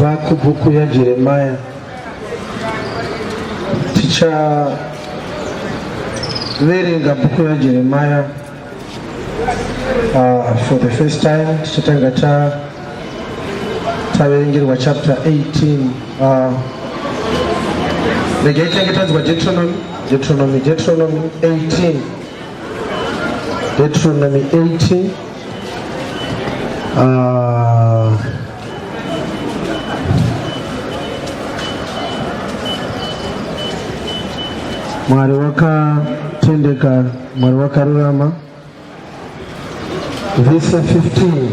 Kubva kubhuku yaJeremiah tichaverenga bhuku yaJeremiah for the first time. Tichatanga ta taverengerwa chapter 18. Regai tange tanzwa Deuteronomy, Deuteronomy, Deuteronomy 18, Deuteronomy 18. Mwari wakatendeka, Mwari wakarurama. Verse 15.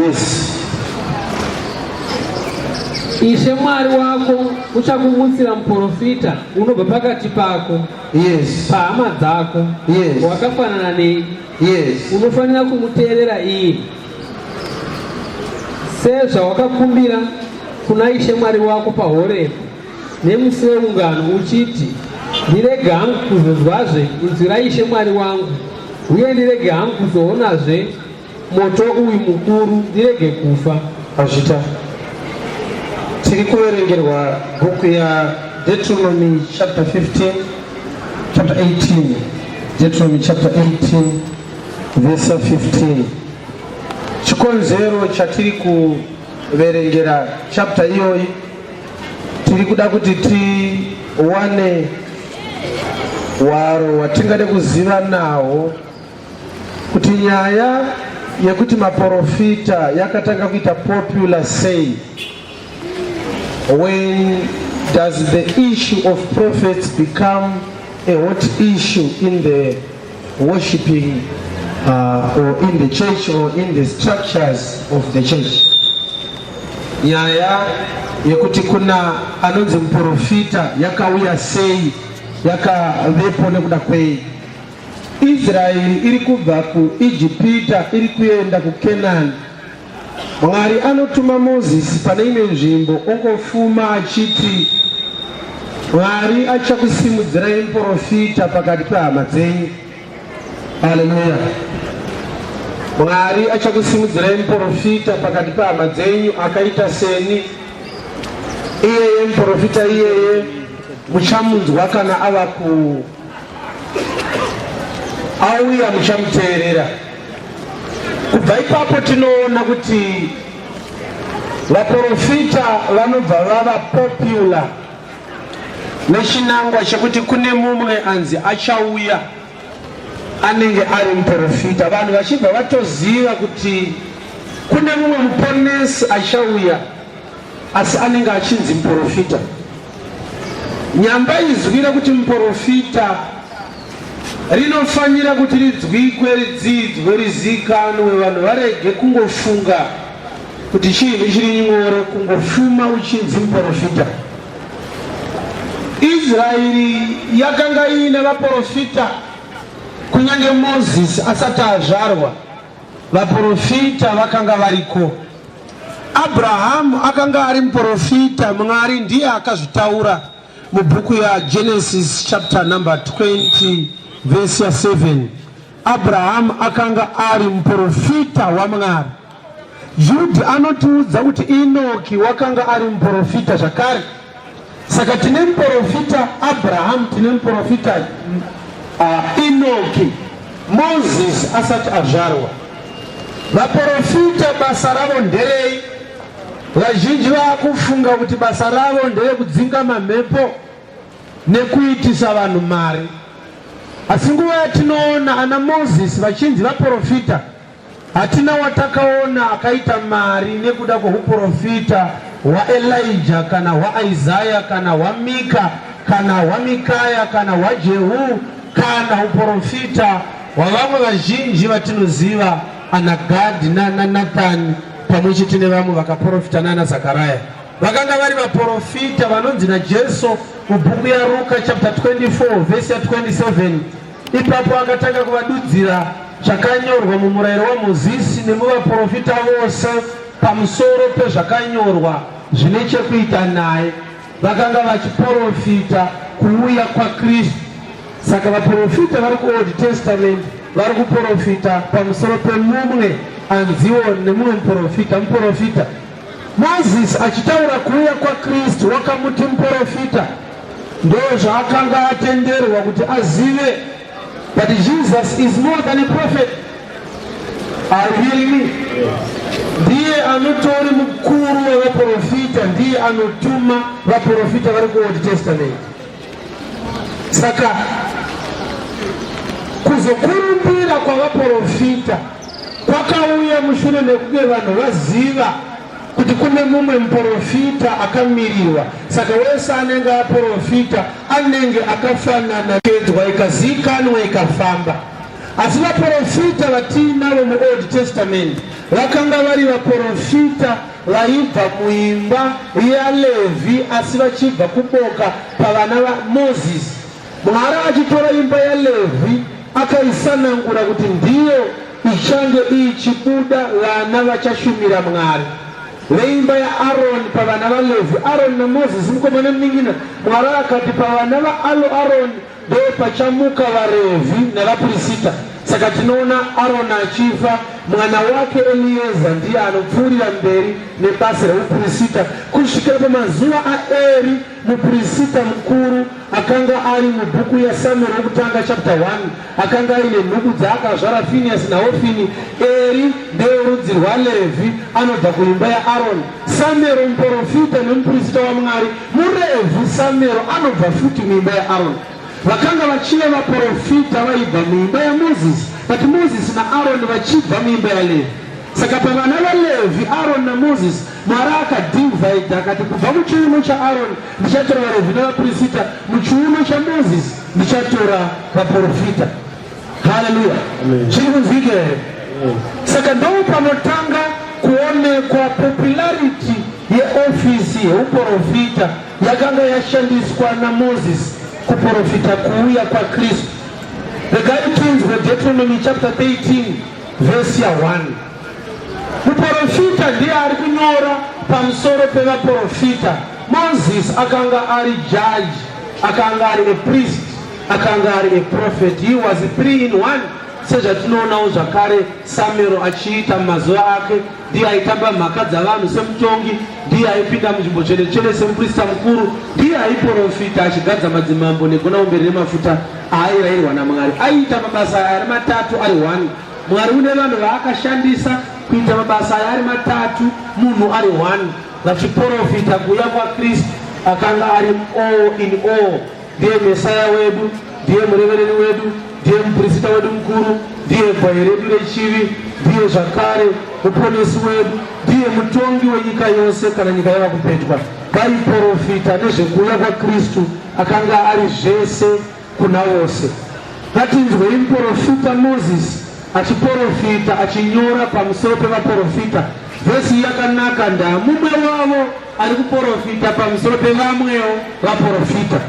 Yes. Ishe Mwari wako uchakumutsira muprofita unobva pakati pako. Yes. Pahama dzako. Yes. Wakafanana nei. Yes. Unofanira kumuteerera iye. Sezvawakakumbira kuna Ishe Mwari wako paHorebhi nemusi weungano uchiti, ndirege hangu kuzonzwazve inzwi raIshe Mwari wangu, uye ndirege hangu kuzoonazve moto uyu mukuru, ndirege kufa. Azvita. Tiri kuverengerwa bhuku ya Deuteronomy chapter 15, chapter 18. Deuteronomy chapter 18 verse 15. Chikonzero chatiri kuverengera chapter iyoyi, tiri kuda kuti tiwane hwaro hwatingade kuziva naho kuti nyaya yekuti maprofita yakatanga kuita popular sei. When does the issue of prophets become a hot issue in the worshiping or in the church or in the structures of the church? Nyaya yekuti kuna anonzi muprofita yakauya sei, yakavepo nekuda kwei? Israeri iri kubva kuIjipita iri kuenda kuKenani. Mwari anotuma Mozisi pane imwe nzvimbo ongofuma achiti, Mwari achakusimudzirai muprofita pakati pehama dzenyu. Haleluya! Mwari achakusimudzirai muprofita pakati pehama dzenyu akaita seni. Iyeye muprofita iyeye muchamunzwa kana ava ku auya, muchamuteerera. Kubva ipapo tinoona kuti vaprofita vanobva vava popular nechinangwa chekuti kune mumwe anzi achauya anenge ari muprofita, vanhu vachibva vatoziva kuti kune mumwe muponesi achauya, asi anenge achinzi muprofita. Nyamba izwi rekuti muprofita rinofanira kuti ridzwikwe, ridzidzwe, rizikanwe, vanhu varege kungofunga kuti chinhu chiri nyore kungofuma uchinzi muprofita. Israeri yakanga iine vaprofita kunyange Mozisi asati azvarwa, vaprofita vakanga variko. Abrahamu akanga ari muprofita, Mwari ndiye akazvitaura mubhuku yaGenesis chapter number 20 verse ya 7. Abrahamu akanga ari muprofita waMwari. Judhi anotiudza kuti Enoki wakanga ari muprofita zvakare. Saka tine muprofita Abrahamu, tine muprofita Enoki, Moses asati azvarwa. Vaprofita basa ravo nderei? Vazhinji vakufunga kuti basa ravo nderekudzinga mamhepo nekuitisa vanhu mari. Asi nguva yatinoona ana Moses vachinzi vaprofita, hatina watakaona akaita mari nekuda kweuprofita hwaElijah kana hwaIsaiah kana hwaMika kana hwaMikaya kana hwaJehu kana uprofita hwavamwe vazhinji vatinoziva ana Gadhi nana Nathani pamwe chete nevamwe vakaprofita nana Zakaraya. Vakanga vari vaprofita vanonzi naJesu mubhuku yaRuka chapter 24 verse ya 27. Ipapo akatanga kuvadudzira zvakanyorwa mumurayiro waMozisi nemuvaprofita vose pamusoro pezvakanyorwa zvine chekuita naye. Vakanga vachiprofita kuuya kwaKristu. Saka vaprofita vari kuOld Testament vari kuprofita pamusoro pemumwe anziwo nemumwe muprofita muprofita. Mozisi achitaura kuuya kwaKristu wakamuti muprofita, ndo zvaakanga atenderwa kuti azive. But Jesus is more than a prophet. Are you hearing me? Ndiye anotori mukuru wevaprofita, ndiye anotuma vaprofita vari kuOld Testament. Saka kuzokurumbira kwavaprofita kwakauya mushure mekunge vanhu vaziva kuti kune mumwe muprofita akamirirwa. Saka wese anenge aprofita anenge akafanana kedzwa, ikazikanwa, ikafamba. Asi vaprofita vatiinavo muOld Testament vakanga vari vaprofita vaibva muimba yaLevhi, asi vachibva kuboka pavana vaMozisi. Mwari achitora imba yaLevhi akaisanangura kuti ndiyo ichange ichibuda vana vachashumira Mwari. Veimba yaAroni pavana vaLevhi, Aroni naMozisi mukoma nemunin'ina, Mwari akati pavana vaAroni ndo pachamuka vaRevhi navaPrisita. Saka tinoona Aroni achifa, mwana wake Elieza ndiye anopfuurira mberi nebasa reuPrisita kusvikira pamazuva aEri muPrisita mukuru, akanga ari mubhuku yaSamueri wokutanga chapter 1, akanga aine nhubu dzaakazvara Finiasi naHofini. Eri ndewerudzi rwaLevhi, anobva kuimba yaAroni. Samueri muprofita nemuprista waMwari muRevhi. Samueri anobva futi muimba yaAroni. Vakanga vachiva vaprofita vaibva muimba yaMozisi, but Mozisi naAroni vachibva muimba yaLevhi. Saka pavana vaLevhi, Aroni naMozisi, Mwari akadhivhaidha akati, kubva muchiuno chaAroni ndichatora vaRevhi navaPrisita, muchiuno chaMozisi ndichatora vaprofita. Haleluya! Chiri kunzwika here? Saka ndo panotanga kuonekwa popularity yeofisi yeuprofita yakanga yashandiswa naMozisi kuprofita kuuya kwaKristu. Regai tinzwe Deuteronomy chapter 13 vhesi ya1. Muprofita ndiye ari kunyora pamusoro pevaprofita. Moses akanga ari judge, akanga ari a priest, akanga ari a prophet. He was three in one, sezvatinoonawo zvakare Samuel achiita mumazuva ake. Ndiye aitamba mhaka dzavanhu semutongi, ndiye aipinda munzvimbo tsvene-tsvene semuprista mukuru, ndiye aiprofita achigadza madzimambo negonaomberi nemafuta aairayirwa naMwari. Aiita mabasa aya ari matatu ari one. Mwari une vanhu vaakashandisa kuita mabasa aya ari matatu, munhu ari one, vachiprofita kuuya kwaKristu akanga ari all in all. Ndiye Mesaya wedu, ndiye murevereri wedu, ndiye muprista wedu mukuru, ndiye gwai redu rechivi, ndiye zvakare muponesi wedu, ndiye mutongi wenyika yose kana nyika yava kupetwa. Vaiprofita nezvekuuya kwaKristu akanga ari zvese kuna vose. Ngatinzwei muprofita Mozisi achiprofita achinyora pamusoro pevaprofita. Vhesi yakanaka, ndamumwe wavo ari kuprofita pamusoro pevamwewo vaprofita.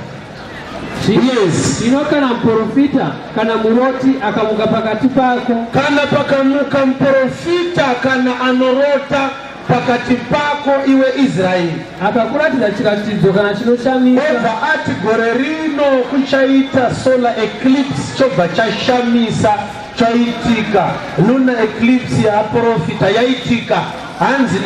Yes. Zvino kana muprofita kana muroti akamuka pakati pako, kana pakamuka muprofita kana anorota pakati pako iwe Israeri, akakuratidza chiratidzo kana chinoshamisa, obva ati gore rino kuchaita solar eclipse, chobva chashamisa chaitika. Lunar eclipse yaaprofita yaitika. Hanzi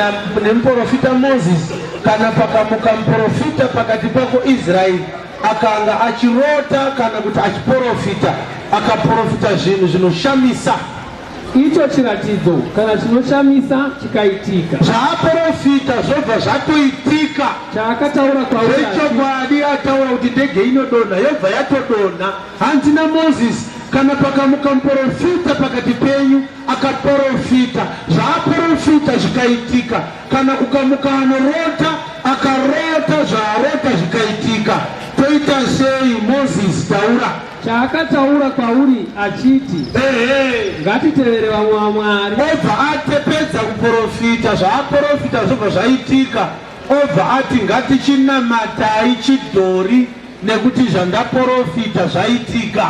nemuprofita Moses, kana pakamuka muprofita pakati pako Israeri, akanga achirota kana kuti achiprofita, akaprofita zvinhu zvinoshamisa, icho chiratidzo kana chinoshamisa chikaitika, zvaaprofita zvobva zvatoitika, chaakataura kwauri, zvechokwadi ataura kuti ndege inodonha, yobva yatodonha. Hanzi naMozisi, kana pakamuka muprofita pakati penyu akaprofita, zvaaprofita zvikaitika, kana kukamuka anorota akarota, zvaarota zvikaitika, toita sei? Mozisi, taura. Chaakataura kwauri achiti, ngatitevere vamwe vamwari. Obva atepedza kuprofita, zvaaprofita zvobva zvaitika, obva ati ngatichinamatai chidhori nekuti zvandaprofita zvaitika.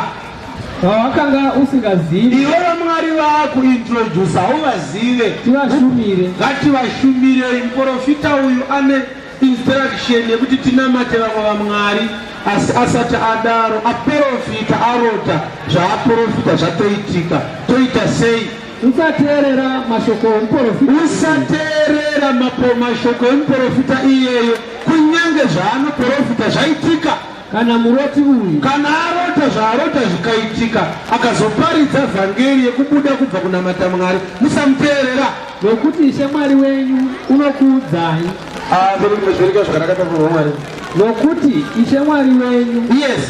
Vawakanga usingazivi, iwe vaMwari vaakuintrodusa hauvazive, tivashumire. Ngativashumirei. Muprofita uyu ane instruction yekuti tinamate vamwe vamwari, asi asati adaro aprofita, arota, zvaaprofita zvatoitika, toita sei? Usateerera mashoko omuprofita. Usateerera mashoko emuprofita iyeyo, kunyange zvaanoprofita zvaitika. Kana muroti uyu. Kana arota zvaarota zvikaitika, akazoparidza vhangeri yekubuda kubva kunamata Mwari, musamuteerera. Nokuti Ishe Mwari wenyu unokuudzai. Ah, zverika zvakanaka takurwa Mwari. Nokuti Ishe Mwari wenyu. Yes.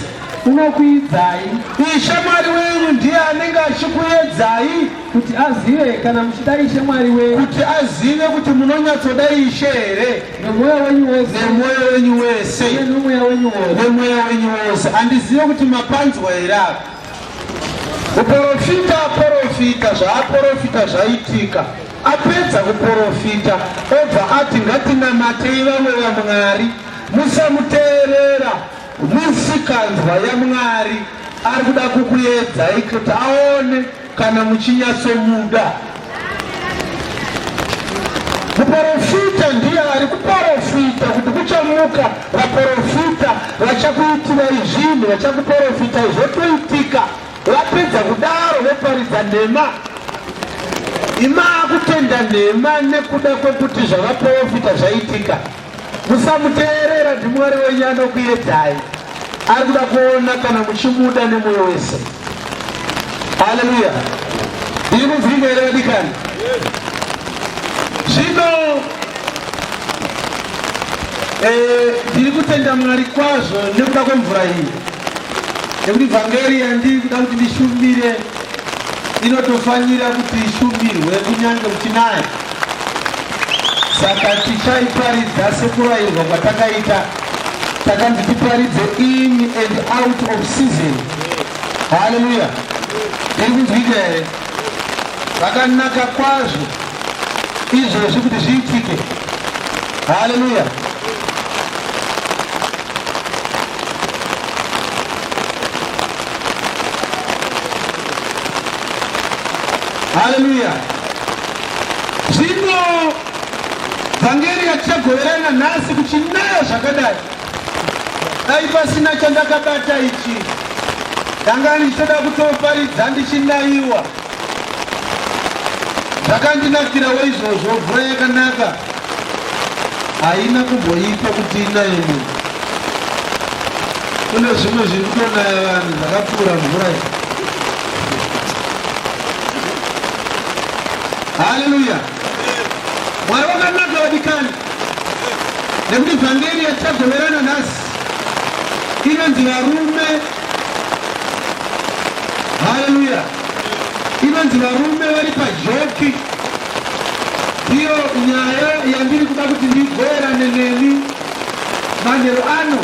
Unokuidzai. Ishe Mwari wenyu ndiye anenge achikuedzai. Kuti azive kana muchida Ishe Mwari wenyu. Kuti azive kuti munonyatsoda Ishe here. Nemwoyo wenyu wese. Nemwoyo wenyu wese. Uye nomweya wenyu wose. Nemweya wenyu wose. Handizive kuti mapanzwa here apa. Muporofita aporofita zvaaporofita zvaitika. Apedza kuporofita obva ati ngatinamatei vamwe vamwari. Musamuteerera. Misikanzwa yaMwari ari kuda kukuedzai kuti aone kana muchinyatsomuda. Muporofita ndiye ari kuporofita kuti kuchamuka vaporofita vachakuitirai zvinhu, vachakuporofita zvotoitika. Vapedza kudaro voparidza nhema. Imaakutenda nhema nekuda kwekuti zvavaporofita zvaitika. Musamuteerera, ndiMwari wenyu anokuedzai. Ari kuda kuona kana muchimuda nemwoyo wese. Haleluya! Ndiri kunzwika here vadikani? Zvino eh, ndiri kutenda Mwari kwazvo nekuda kwemvura iyi, nekuti vhangeri yandiri kuda kuti ndishumire inotofanira kuti ishumirwe kunyange kuchinaya. Saka tichaiparidza sekurayirwa kwatakaita, takanzi tiparidze in and out of season. Haleluya! Iri kunzwika here? Zvakanaka kwazvo izvozvi kuti zviitike. Haleluya! Haleluya! Zvino vhangeri yatichagoverana nhasi kuchinaya zvakadai, dai pasina chandakabata ichi, ndanga ndichitoda kutoparidza ndichinaiwa. Zvakandinakirawo izvozvo, mvura yakanaka haina kumboipa kuti inaye munhu. Kune zvimwe zviri kutonaya vanhu zvakapfuura mvura iyi. Haleluya! Mwari wakanaka vadikani, nekuti vhangeri yatichagoverana nhasi inonzi varume. Haleluya! Inonzi varume vari pajoki. Ndiyo nyaya yandiri kuda kuti ndigoverane nemi manheru ano.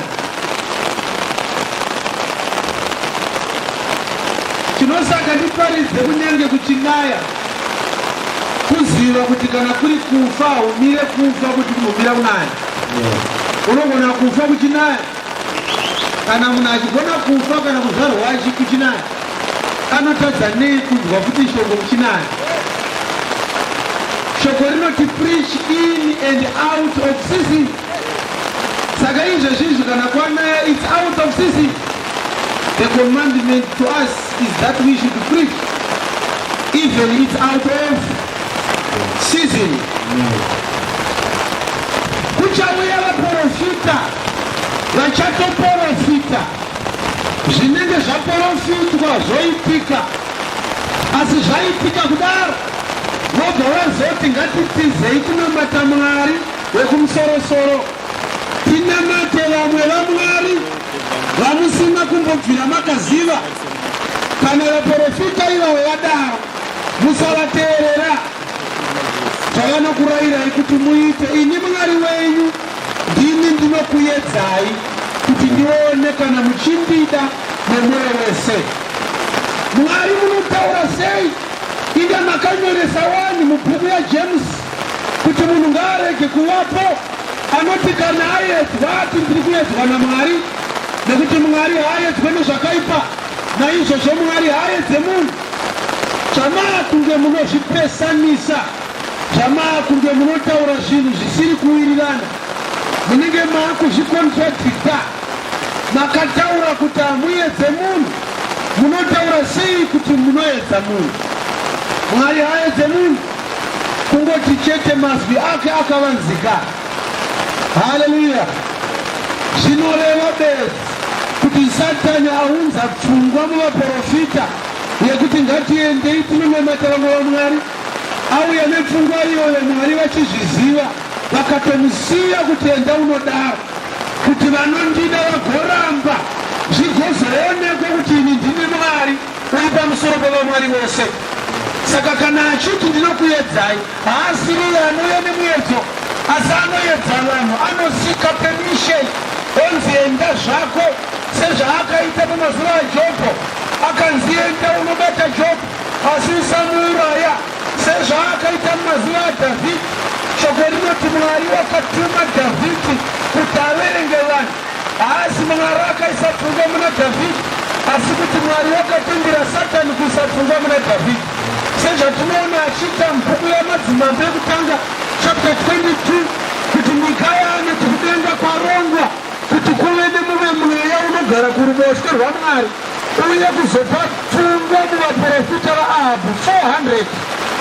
Chinosaka ndiparidze kunyange kuchinaya kuziva kuti kana kuri kufa haumire kufa kuti kumbomira kunaya. Unogona kufa kuchinaya. Kana munhu achigona kufa kana kuzvarwa achi kuchinaya, anotadza nei kunzwa futi shoko kuchinaya? Shoko rinoti preach in and out of season. Saka izvezvi izvi kana kwanaya it's out of season. The commandment to us is that we should preach even it's out of season. Kuchauya vaporofita vachatoporofita zvinenge zvaporofitwa zvoitika, asi zvaitika kudaro vobva vazoti ngatitizei kunamata Mwari wekumusorosoro tinamate vamwe vamwari vamusina kumbobvira makaziva. Kana vaporofita ivavo vadaro, musavateerera. Zvavanokurayirai kuti muite, ini Mwari wenyu ndini ndinokuyedzai kuti ndione kana muchindida nemwoyo wese. Mwari munotaura sei? Inga makanyoresa wani mubhuku yaJames kuti munhu ngaarege kuvapo anoti kana aedzwa ati ndiri kuedzwa naMwari, nekuti Mwari haaedzwe nezvakaipa, naizvozvo Mwari haaedze munhu. Zvamaa kunge munozvipesanisa, zvamaa kunge munotaura zvinhu zvisiri kuwirirana, munenge maakuzvikontradikta. Makataura kuti hamuedze munhu, munotaura sei kuti munoedza munhu? Mwari haaedze munhu, kungoti chete mazwi ake akavanzika. Haleluya! Zvinoreva bedzi kuti Satani aunza pfungwa muvaporofita yekuti ngatiendei tinonamata vamwe vamwari. Auya nepfungwa iyoyo Mwari vachizviziva, vakatomusiya kuti enda unodaro kuti vanondida vagoramba, zvigozoonekwa kuti ini ndini Mwari uri pamusoro pavamwari vose. Saka kana achiti ndinokuedzai, haasiriye anouya nemuedzo, asi anoedza vanhu, anosika permission onzi enda zvako, sezvaakaita pamazuva aJobho, akanzi enda unobata Jobho asi usamuuraya, sezvaakaita mumazuva aDhavhidhi. Shoko rinoti Mwari wakatuma Dhavhidhi kuti averenge vanhu. Haasi Mwari akaisa pfungwa muna Dhavhidhi, asi kuti Mwari wakatendera Satani kuisa pfungwa muna Dhavhidhi, sezvatinoona achiita mubhuku yaMadzimambo Ekutanga chapter 22, kuti Mikaya anoti kudenga kwarongwa kuti kuve nemumwe mweya unogara kuruboshwe rwaMwari uye kuzopa pfungwa muvaporofita vaAhabhu 400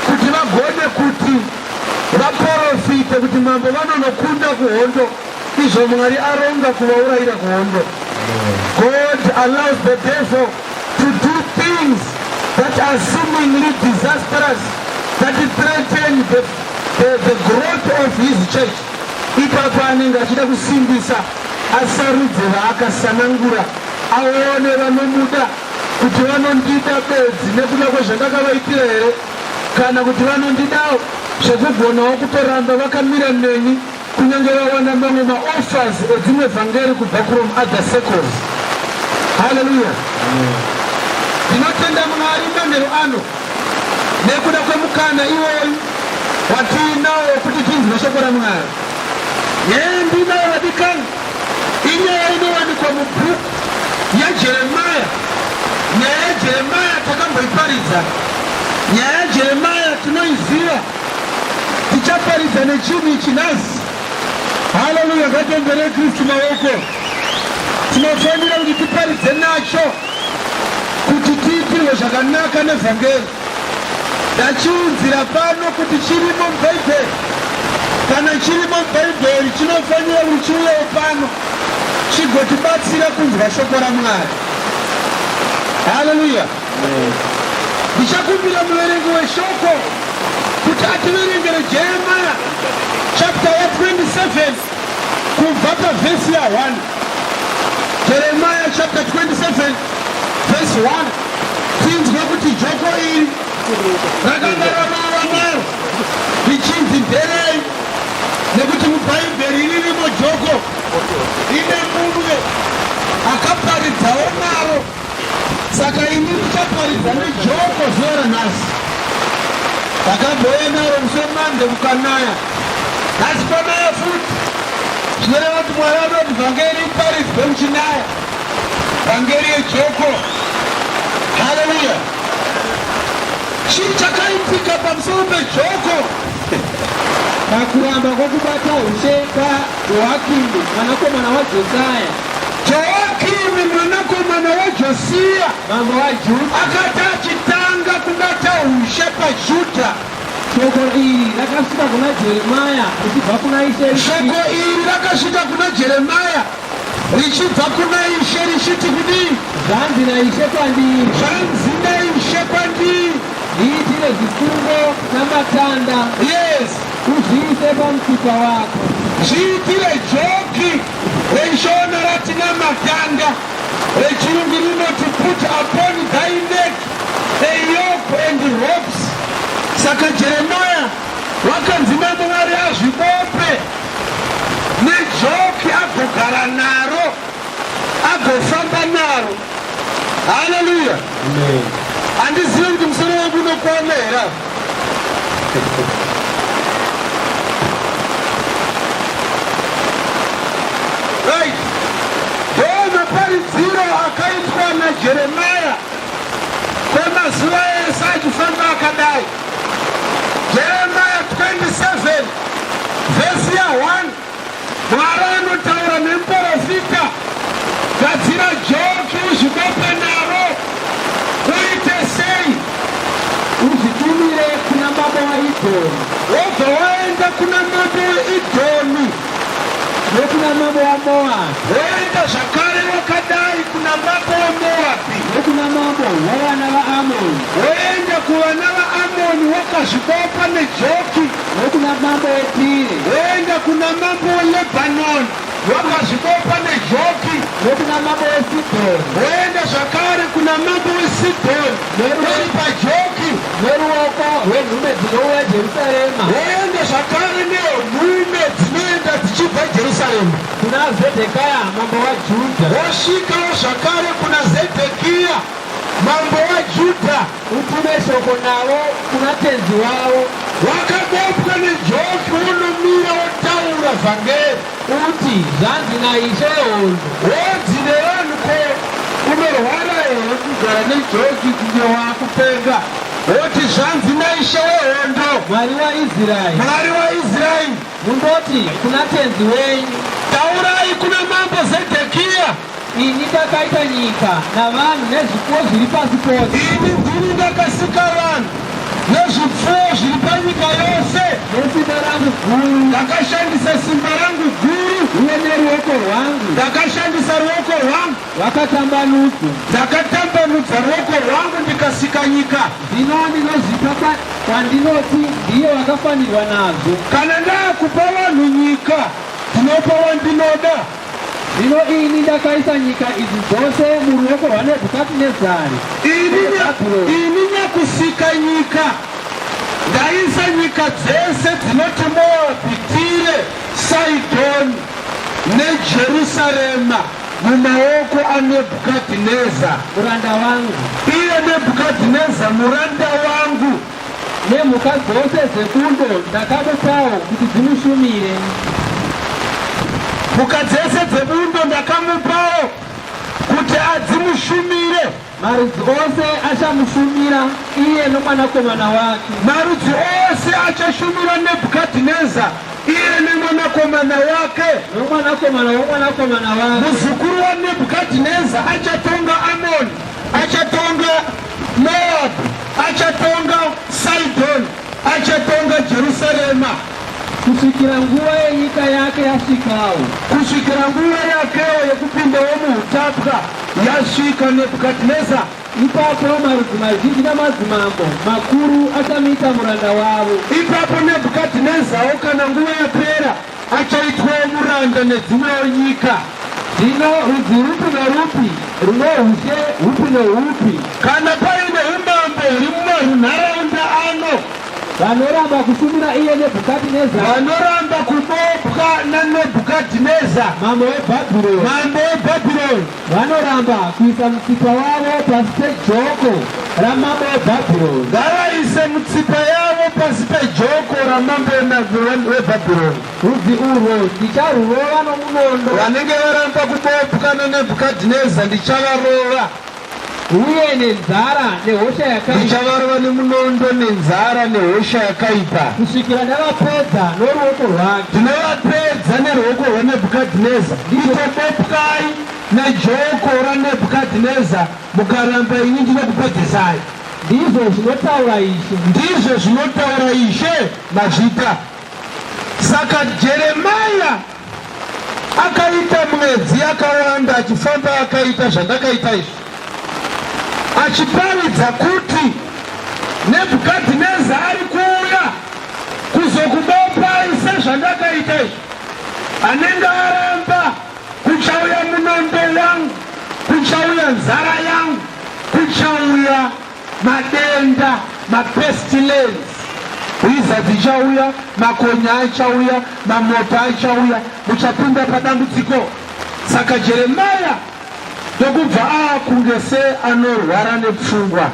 kuti vagone kuti vaporofite kuti mambo vanonokunda kuhondo, izvo Mwari aronga kuvaurayira kuhondo. God allows the devil to do things that are seemingly disastrous, that threaten the growth of his church. Ipapo anenge achida kusimbisa, asarudze vaakasanangura, aone vanomuda kuti vanondida bedzi nekuda kwezvandakavaitira here, kana kuti vanondidawo zvekugonawo kutoramba vakamira neni kunyange vawana mamwe maoffers edzimwe vhangeri kubva from other circles. Haleluya! Ndinotenda Mwari manheru ano nekuda kwemukana iwoyu watiinawo wekuti tinzwe shoko raMwari. Nyaya yandinayo, vadikani, inyaya inowanikwa mubhuku yaJeremaya. Nyaya yaJeremaya takamboiparidza. Nyaya yaJeremaya tinoiziva. Tichaparidza nechinhu ichi nhasi. Haleluya! Ngatiomberei Kristu maoko. Tinofanira kuti tiparidze nacho kuti tiitirwe zvakanaka nevhangeri. Ndachiunzira pano kuti chirimo muBhaibheri. Kana chirimo muBhaibheri, chinofanira kuti chiuyewo pano chigotibatsira kunzwa shoko raMwari. Haleluya! Ndichakumbira muverengi weshoko kuti ativerengere Jeremiah chapter ya 27 kubva pavhesi ya 1. Jeremiah chapter 27 verse 1, tinzwe kuti joko iri rakanga ramava naro richinzi nderei, nekuti muBhaibheri ririmo joko rine mumwe akaparidzawo naro. Saka ini ndichaparidza nejoko zuva ranhasi. Takambouya naro musi weMande kukanaya, nhasi kwanaya futi. Zvinoreva kuti Mwari anoda kuti vhangeri iparidzwe muchinaya, vhangeri yejoko. Haleluya! Chii chakaitika pamusoro pejoko? Pakuramba kwokubata ushe kwaJoakimi mwanakomana waJosaya. Joakimi mwanakomana waJosiya, mambo waJudha, akati achitanga kubata ushe paJudha, shoko iri rakasvika kuna Jeremaya richibva kuna Ishe. Shoko iri rakasvika kuna Jeremaya richibva kuna Ishe richiti kudii? Zvanzi naIshe kwandiri. Zvanzi naIshe kwandiri. Zviitire zvisungo namatanda. Yes. Uzviise pamutsipa wako. Zviitire joki reShona rati namatanda, rechirungu rinoti put upon thy neck a yoke and ropes. Saka Jeremiah wakanzi naMwari azvibope nejoki agogara naro, agofamba naro. Haleluya! Handizivi kuti musoro wangu unokwana here apa. Right, ndo maparidziro akaitwa naJeremaya kwemazuva ese achifamba akadai. Jeremaya 27 vhesi ya 1, Mwari anotaura nemuporofita, gadzira joki uzvibope naro. Uite sei? Uzvitumire. Nokuna mambo waMoabhi. Woenda zvakare wakadai kuna mambo weMoabhi. Nokuna mambo wavana vaAmoni. Woenda kuvana vaAmoni wakazvibopa nejoki. Nokuna mambo weTire. Woenda kuna mambo weLebhanoni wakazvibopa nejoki. Nokuna mambo weSidhoni. Woenda zvakare kuna mambo weSidhoni uri pajoki. Neruoko rwenhume dzinouya Jerusarema. Woenda zvakare nenhume dzinoenda dzichibva Jerusarema. Kuna Zedhekiya mambo waJudha. Wosvikawo zvakare kuna Zedhekiya mambo waJudha. Utume shoko navo kuna tenzi wavo. Wakabopwa nejoki wonomira wotaura vhangeri. Uti, Zvanzi naIshe wehondo. Wonzi nevanhu ko unorwara here kugara nejoki kunge wakupenga? Woti zvanzi naIshe wehondo. Mwari waIsraeri. Mwari waIsraeri. Mundoti kuna tenzi wenyu. Taurai kuna mambo Zedhekiya. Ini ndakaita nyika navanhu nezvipfuwo zviri pasi pose. Ini ndini ndakasika vanhu nezvipfuwo zviri panyika yose. Nesimba rangu guru. Ndakashandisa simba rangu guru. Uye neruoko rwangu. Ndakashandisa ruoko rwangu. Rwakatambanudzwa. Ndakatambanudza ruoko rwangu ndikasika nyika. Zvino ndinozvipa kwandinoti ndiye wakafanirwa nazvo. Kana ndakupa vanhu nyika, ndinopa wandinoda. Zvino ini ndakaisa nyika idzi dzose muruoko rwaNebhukadhinezari. Ini nyakusika nyika, ndaisa nyika dzese dzinoti Moabhi, Tire, Sidhoni neJerusarema mumaoko aNebhukadhineza muranda wangu. Iye Nebhukadhineza muranda wangu. Nemhuka dzose dzebundo ndakamupawo kuti dzimushumire. Mhuka dzese dzebundo ndakamupawo kuti adzimushumire. Marudzi ose achamushumira iye nomwanakomana wake. Marudzi ose achashumira Nebhukadhineza iye nemwanakomana wake. Nomwanakomana womwanakomana wake. Muzukuru waNebhukadhineza achatonga Amoni, achatonga Moabhu, achatonga Sidhoni, achatonga Jerusarema. Kusvikira nguva yenyika yake yasvikawo. Kusvikira nguva yakewo yekupindawo muutapwa yasvika Nebhukadhineza. Ipapo marudzi mazhinji namadzimambo makuru achamuita muranda wavo. Ipapo Nebhukadhinezawo kana nguva yapera achaitwawo muranda nedzimwewo nyika. Zvino rudzi rupi norupi rune ushe hupi nohupi. Kana paine umambo huri mumarunharaunda ano. Vanoramba kushumira iye Nebhukadhineza. Vanoramba kubopwa naNebhukadhineza. Mambo weBhabhironi. Mambo weBhabhironi. Vanoramba kuisa mutsipa wavo pasi pejoko ramambo weBhabhironi. Ngavaise mutsipa yavo pasi pejoko ramambo weBhabhironi. Rudzi urwo ndicharurova nomunondo. Vanenge varamba kubopwa naNebhukadhineza ndichavarova. Uye nenzara nehosha yakaipa. Ndichavarova nemunondo nenzara nehosha yakaipa. Kusvikira ndavapedza noruoko rwake. Ndinovapedza neruoko rwaNebhukadhineza. Itobopwai nejoko raNebhukadhineza mukaramba ini ndinokupedzesai. Ndizvo zvinotaura Ishe. Ndizvo zvinotaura Ishe. Mazvita. Saka Jeremia akaita mwedzi yakawanda achifamba akaita zvandakaita izvi, achiparidza kuti Nebhukadhineza ari kuuya kuzokubopai sezvandakaita izvi. Anenge aramba, kuchauya munondo wangu, kuchauya nzara yangu, kuchauya madenda, mapestilence, hwiza dzichauya, makonya achauya, mamota achauya, muchapinda padambudziko. Saka Jeremia ndokubva aakunge seanorwara nepfungwa.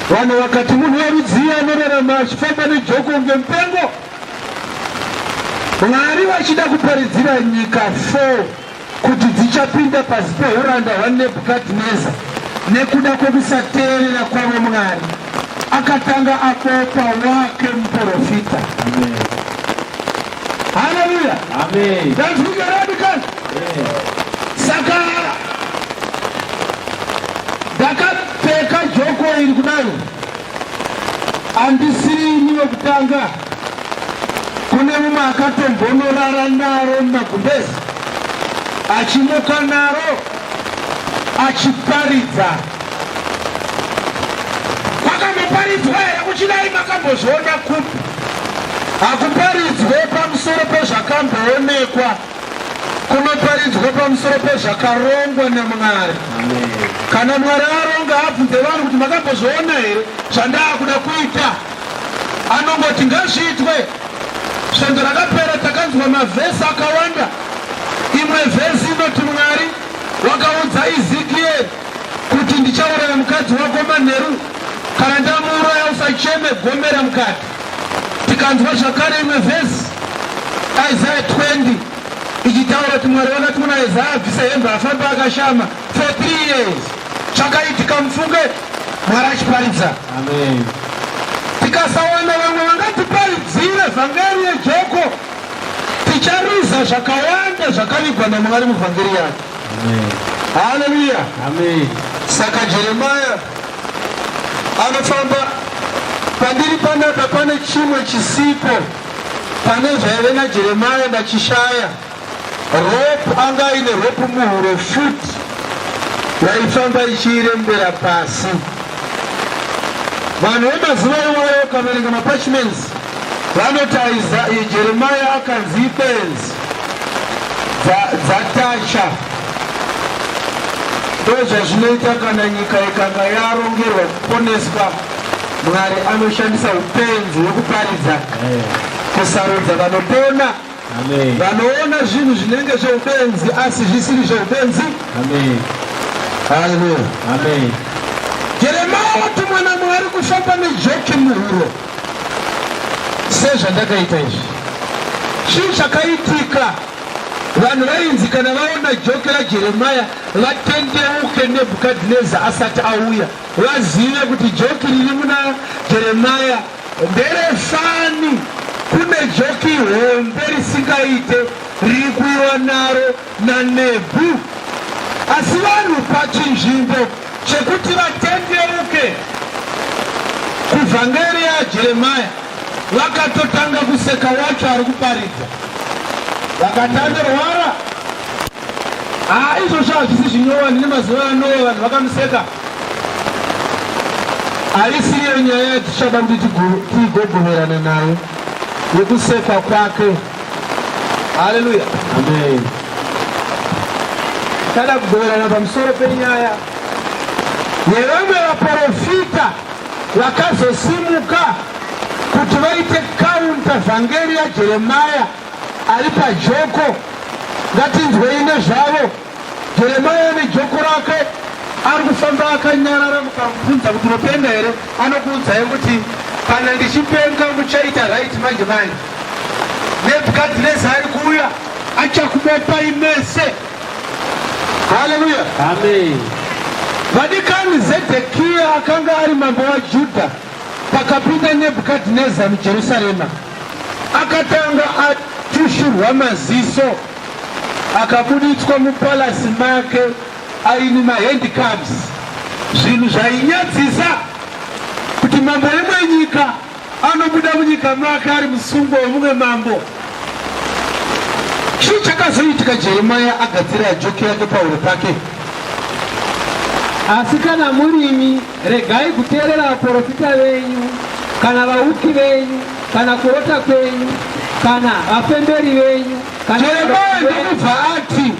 Vanhu vakati munhu werudzii anorarama achifamba nejoko kunge mupengo? Mwari vachida kuparidzira nyika 4 kuti dzichapinda pasi pehuranda hwaNebhukadhineza nekuda kwekusateerera kwavo Mwari. Akatanga akopa wake muprofita. Haleluya. Amen. Ndanzwika radikani. Saka ndakapfeka joko iri kudai, handisiri ini wekutanga. Kune mumwe akatombonorara naro mumagumbezi achimuka naro achiparidza. Kwakamboparidzwa here kuchidai? Makambozviona kupi? Hakuparidzwe pamusoro pezvakamboonekwa, kunoparidzwa pamusoro pezvakarongwa naMwari. Kana Mwari aronga, abvunze vanhu kuti makambozviona here zvandaakuda kuita? Anongoti ngazviitwe. Svondo rakapera takanzwa mavhesi akawanda. Imwe vhesi inoti Mwari wakaudza Ezekieri kuti ndichauraya mukadzi wako manheru, kana ndamuuraya usacheme, gomera mukati. Tikanzwa zvakare imwe vhesi, Isaiah 20, ichitaura kuti Mwari vakati kuna Isaiah abvise hembe afambe akashama for 3 years. Chakaitika mufunge Mwari achiparidza. Amen. Tikasawana vamwe vangatiparidzire vhangeri yejoko, ticharuza zvakawanda zvakavigwa naMwari muvhangeri yake. Amen. Haleluya. Amen. Saka Jeremiah anofamba pandiri panapa, pane chimwe chisipo pane zvaive naJeremiah, ndachishaya. Rope, anga aine rope muhuro futi yaifamba ichiirembera pasi. Vanhu vemazuva iwayo, ukaverenga maparchments, vanoti Jeremiah akanzi ibenzi dzatacha. Ndozvazvinoita kana nyika ikanga yarongerwa kuponeswa. Mwari anoshandisa upenzi hwekuparidza kusarudza vanopona, vanoona zvinhu zvinenge zveubenzi asi zvisiri zveubenzi. Haleluya. Jeremiah watumwa naMwari kufamba nejoki muhuro sezvandakaita izvi. Chii chakaitika? Vanhu vainzi kana vaona joki raJeremiah vatendeuke Nebhukadhineza asati auya, vazive kuti joki riri muna Jeremiah nderefani. Kune joki hombe risingaite riri kuiwa naro naNebhu. Asi vanhu pachinzvimbo chekuti vatendeuke kuvhangeri yaJeremiah, vakatotanga kuseka wacho ari kuparidza, vakati anorwara. Haa, izvozvo hazvisi zvinyowani. Nemazuva anowa vanhu vakamuseka. Haisiyo nyaya yatichada kuti tigogoverana nayo yekusekwa kwake. Haleluya. Amen. Tada kugoverana pamusoro penyaya yevamwe vaprofita vakazosimuka kuti vaite counter vhangeri yaJeremaya ari pajoko. Ngatinzwei nezvavo. Jeremaya nejoko rake ari kufamba akanyarara. Mukamubvunza kuti unopenga here, anokuudzai kuti kana ndichipenga muchaita right manje manje. Nebhukadhineza ari kuuya, achakubopai mese. Haleluya. Amen. Vadikani, Zedhekiya akanga ari mambo waJudha pakapinda Nebhukadhineza muJerusarema. Akatanga atushurwa maziso, akabuditswa mupalasi make aine mahandcuffs, zvinhu zvainyadzisa kuti mambo wemwe nyika anobuda munyika make ari musungwa wemumwe mambo. Chii chakazoitika Jeremiah agadzira joki yake pahuro pake? Asi kana murimi, regai kuteerera vaprofita venyu, kana vauki venyu, kana kurota kwenyu, kana vafemberi venyu, kana Jeremiah ndokubva ati,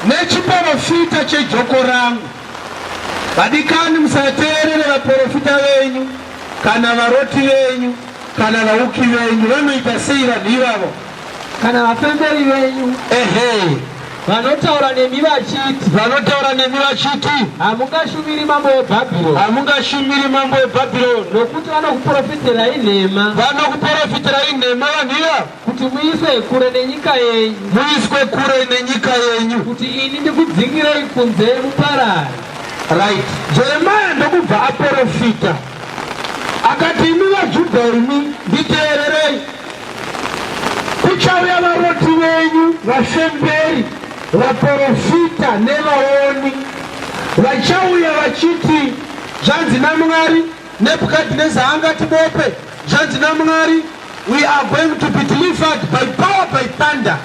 nechiprofita chejoko rangu, vadikani, musateerere vaprofita venyu, kana varoti venyu, kana vauki venyu. Vanoita sei vanhu ivavo? Kana vafemberi venyu, Ehe. Vanotaura nemi vachiti, Vanotaura nemi vachiti, hamungashumiri mambo weBhabhironi, hamungashumiri mambo weBhabhironi, nokuti vanokuprofiterai nhema, Vanokuprofiterai nhema vanhu ivavo, kuti muiswe kure nenyika yenyu, muiswe kure nenyika yenyu, kuti ini ndikudzingirei kunze muparare. Right. Jeremiah ndokubva aprofita akati, imi vaJudha imi, nditeererei. Kuchauya varoti venyu, vafemberi, vaprofita nevaoni, vachauya vachiti, zvanzi naMwari, Nebhukadhineza angatibope. Zvanzi naMwari, We are going to be delivered by power, by thunder.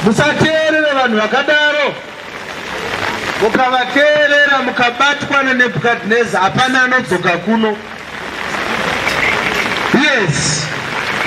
Musateerere vanhu vakadaro. Mukavateerera mukabatwa naNebukadneza, hapana anodzoka kuno. Yes.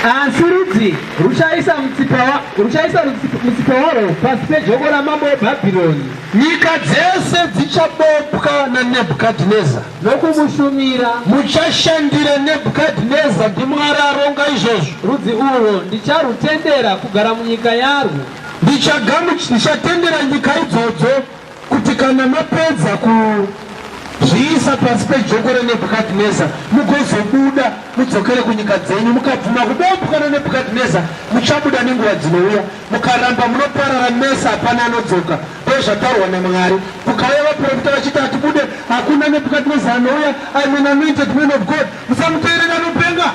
Asi rudzi ruchaisa mutsipa warwo pasi pejoko ramambo weBhabhironi. Nyika dzese dzichabopwa naNebukadneza. Nokumushumira. Muchashandira Nebukadneza, ndiMwari aronga izvozvo. Rudzi urwo ndicharutendera kugara munyika yarwo. Ndichatendera nyika idzodzo kuti kana mapedza kuzviisa pasi pejoko raNebukadneza, mugozobuda mudzokere kunyika dzenyu. Mukabvuma kubopwa naNebukadneza, muchabuda nenguva dzinouya. Mukaramba, munoparara mese, hapana anodzoka. Ndozvataurwa naMwari. Kukauya vaprofita vachiti hatibude, hakuna Nebukadneza anouya. I'm an anointed man of God. Musamuteerera, anopenga.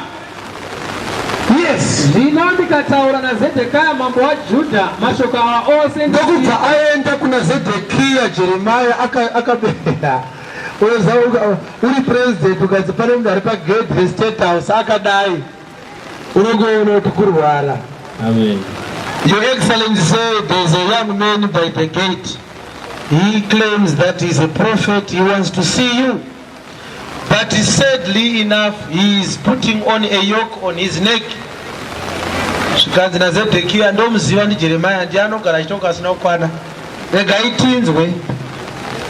Yes. Zvino ndikataura naZedhekiya mambo waJudha mashoko awa ose. Ndokubva aenda kuna Zedhekiya. Jeremiah akabera. Uri president, ukanzi pane munhu ari pagate reState House akadai, unongoona kuti kurwara. Amen. Your Excellency, say there's a young man by the gate. He claims that he's a prophet. He wants to see you. But sadly enough, he is putting on a yoke on his neck. Zvikanzi naZedhekiya, ndomuziva, ndiJeremaya, ndiye anogara achitonga asina kukwana. Regai tinzwe.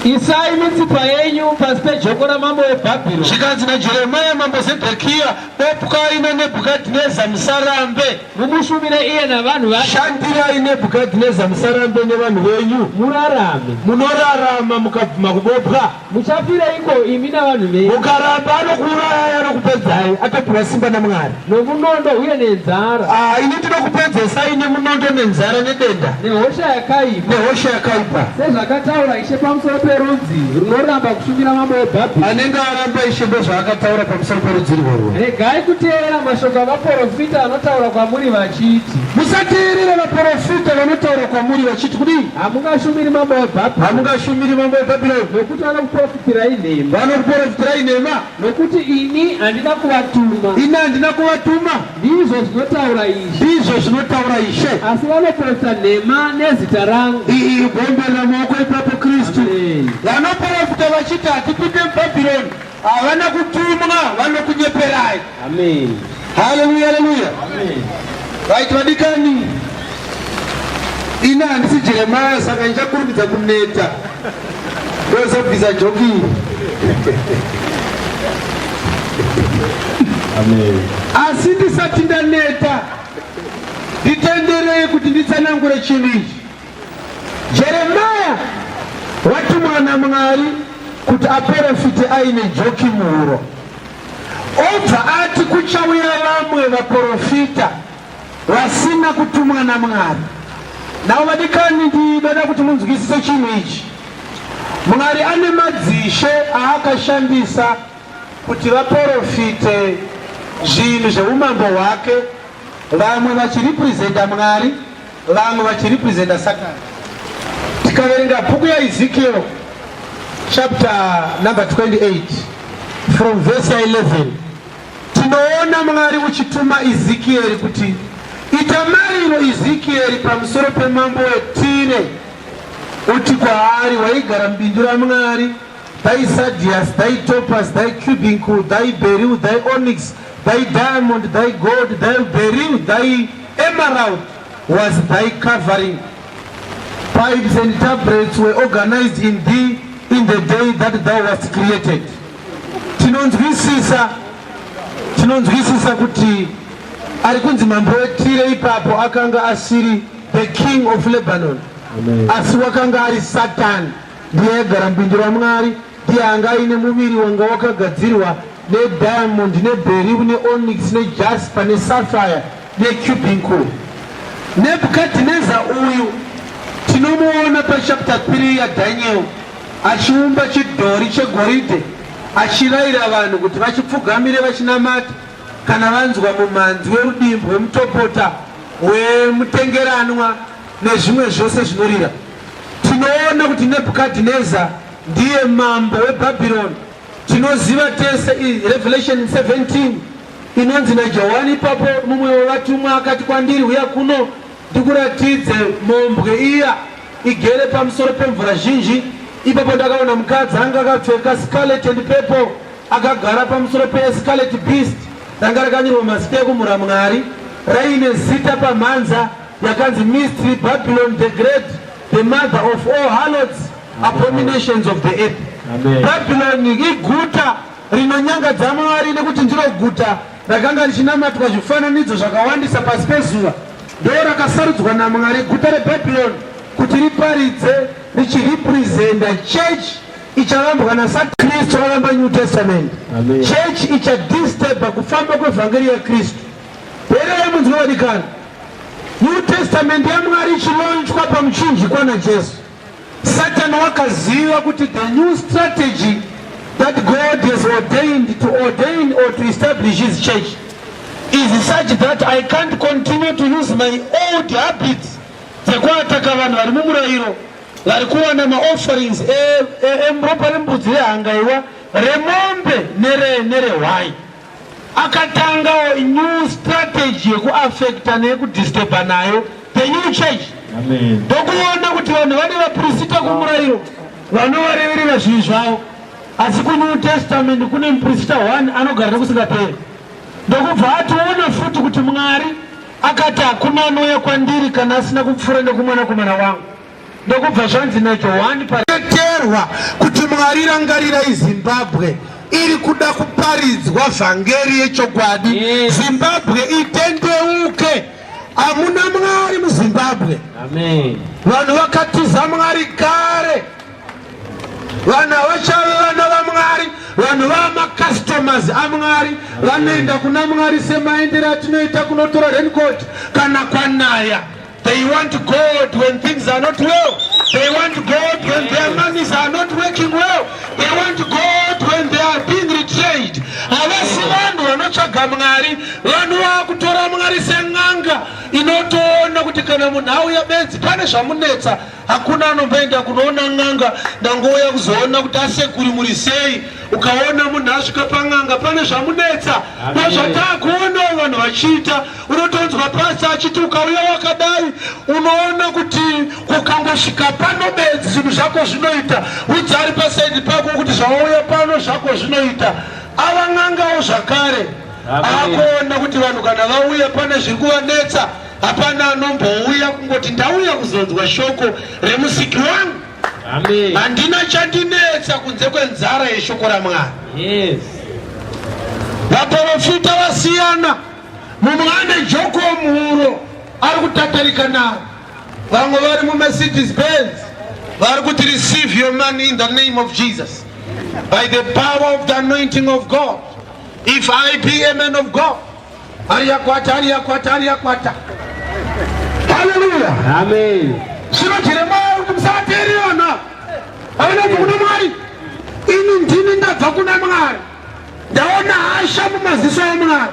Isai mitsipa yenyu pasi pejoko ramambo weBhabhironi. Zvikanzi naJeremaya, mambo Zedhekiya, bopwai naNebhukadhineza, musarambe. Mumushumire iye navanhu vake. Shandirai Nebhukadhineza, musarambe nevanhu venyu. Murarame. Munorarama mukabvuma kubopwa. Muchafireiko imi navanhu venyu? Mukaramba, anokuurayai, anokupedzai, akapiwa simba naMwari. Nomunondo uye nenzara. Ah, ini ndinokupedzesai nemunondo nenzara nedenda. Nehosha yakaipa. Nehosha yakaipa. Sezvakataura Ishe pamusoro perudzi runoramba kushumira mambo weBhabhironi. Anenge aramba Ishe, ndozvaakataura pamusoro perudzi irworwo. Regai kuteerera mashoko avaprofita anotaura kwamuri vachiti. Musateerera vaprofita vanotaura kwamuri vachiti kudii? Hamungashumiri mambo weBhabhironi. Hamungashumiri mambo weBhabhironi. Nokuti vanokuprofitirai nhema. Vanokuprofitirai nhema. Nokuti ini handina kuvatuma. Ini handina kuvatuma. Ndizvo zvinotaura Ishe. Ndizvo zvinotaura Ishe. Asi vanoprofita nhema nezita rangu. Iyi gomberera maoko ipapo Kristu. Vanoprofita vachiti hatipinde muBhabhironi, havana kutumwa, vanokunyeperai. Amen. Haleluya, haleluya. Right, vadikani, ini handisi Jeremaya, saka ndichakurumidza kuneta, ndozobvisa joki. Amen. Asi ndisati ndaneta, nditenderei kuti nditsanangure chinhu ichi. Jeremaya watumwa naMwari kuti aporofite aine joki muhuro, obva ati kuchauya vamwe vaporofita vasina kutumwa naMwari. Navo vadikani, ndinoda kuti munzwisise chinhu ichi. Mwari ane madzishe aakashandisa kuti vaporofite zvinhu zveumambo hwake, vamwe vachirepresenta Mwari, vamwe vachirepresenta Satani. Tikaverenga bhuku yaEzekiel chapter number 28 from verse 11, tinoona Mwari uchituma Ezekieri kuti, ita mariro, Ezekieri, pamusoro pemambo weTire, uti kwaari, waigara mubindu raMwari, thy sardius, thy topaz, thy carbuncle, thy beryl, thy onyx, thy diamond, thy gold, thy beryl, thy emerald was thy covering. Pipes and tabrets were organized in thee in the day that thou wast created. Tinonzwisisa kuti ari kunzi mambo weTire ipapo akanga asiri the king of Lebanon. Amen. Asi wakanga ari Satani, ndiye aigara mubindu raMwari, ndiye anga aine muviri wanga wakagadzirwa nediamond, neberyl, neonyx, nejasper, nesapphire, necarbuncle. Nebhukadhineza uyu tinomuona pachapter 3 yaDaniel achiumba chidhori chegoridhe, achirayira vanhu kuti vachipfugamire vachinamata kana vanzwa mumhanzi werudimbu, wemutopota, wemutengeranwa nezvimwe zvose zvinorira. Tinoona kuti Nebhukadhineza ndiye mambo weBhabhironi. Tinoziva tese Revelation 17. Inonzi naJohani ipapo mumwe wevatumwa akati kwandiri, Uya kuno ndikuratidze mhombwe iya igere pamusoro pemvura zhinji. Ipapo ndakaona mukadzi anga akapfeka scarlet and purple akagara pamusoro pescarlet beast ranga rakanyorwa mazita ekumhura Mwari raine zita pamhanza yakanzi Mystery Babylon the Great, the mother of all harlots, abominations of the earth. Babylon iguta rinonyangadza Mwari nekuti ndiro guta rakanga richinamatwa zvifananidzo zvakawandisa pasi pezuva. Ndo rakasarudzwa naMwari guta reBabylon kuti riparidze richirepresenta church ichavambwa nasaKristu avamba New Testament. Church ichadisturba kufamba kwevhangeri yaKristu. Teererai munzwe vadikani. New Testament yaMwari ichilaunchwa pamuchinjikwa naJesu. Satan wakaziva kuti the new strategy that God has ordained to ordain or to establish his church is such that I can't continue to use my old habits dzekuataka vanhu vari mumurayiro vari kuwana maofferings eropa rembudzi rehangaiwa remombe nerehwai. Akatangawo new strategy yekuafecta neyekudisturba nayo the new church. Ndokuona kuti vanhu vane vaprista kumurayiro vanovareverera zvivi zvavo, asi kuNew Testament kune muprista one anogara nekusingaperi. Ndokubva ationa futi kuti Mwari akati hakuna anouya kwandiri kana asina kupfuura nekumwanakomana wangu. Ndokubva zvanzi naJohani paterwa kuti Mwari rangarirai Zimbabwe iri kuda kuparidzwa vhangeri yechokwadi. Zimbabwe itendeuke. Hamuna Mwari muZimbabwe. Amen. Vanhu vakatiza Mwari kare. Vanhu havachave vana vaMwari, vanhu vamacustomers aMwari vanoenda kuna Mwari semaendero atinoita kunotora raincoat kana kwanaya. They want God when things are not well. They want God when their monies are not working well. They want God when they are being retrenched. Havasi vanhu vanotsvaga Mwari, vanhu vakutora Mwari sen'anga inotoona kuti kana munhu auya benzi pane zvamunetsa. Hakuna anomboenda kunoona n'anga, ndangouya kuzoona kuti asekuri muri sei. Ukaona munhu asvika pan'anga pane zvamunetsa, ndozvatakuonawo vanhu vachiita. Unotonzwa pasta achiti ukauya wakadai unoona kuti kukangosvika pano bedzi zvinhu zvako zvinoita. Udza ari pasaidi pako kuti zvawauya pano zvako zvinoita. Ava n'angawo zvakare akuona kuti vanhu kana vauya pane zviri kuvanetsa, hapana anombouya kungoti ndauya kuzonzwa shoko remusiki wangu. Handina chandinetsa kunze kwenzara yeshoko raMwari. Yes. Vaprofita vasiyana, mumwe ane joko muhuro ari kutatarika naro, vamwe vari muMercedes Benz vari kuti receive your money in the name of Jesus by the power of the anointing of God. If I be a man of God, ariyakwata ariyakwata ariyakwata. Haleluya, Amen. Zvino Jeremia kuti musateererana, haina kubva kuna Mwari. Ini ndini ndabva kuna Mwari, ndaona hasha mumaziso aMwari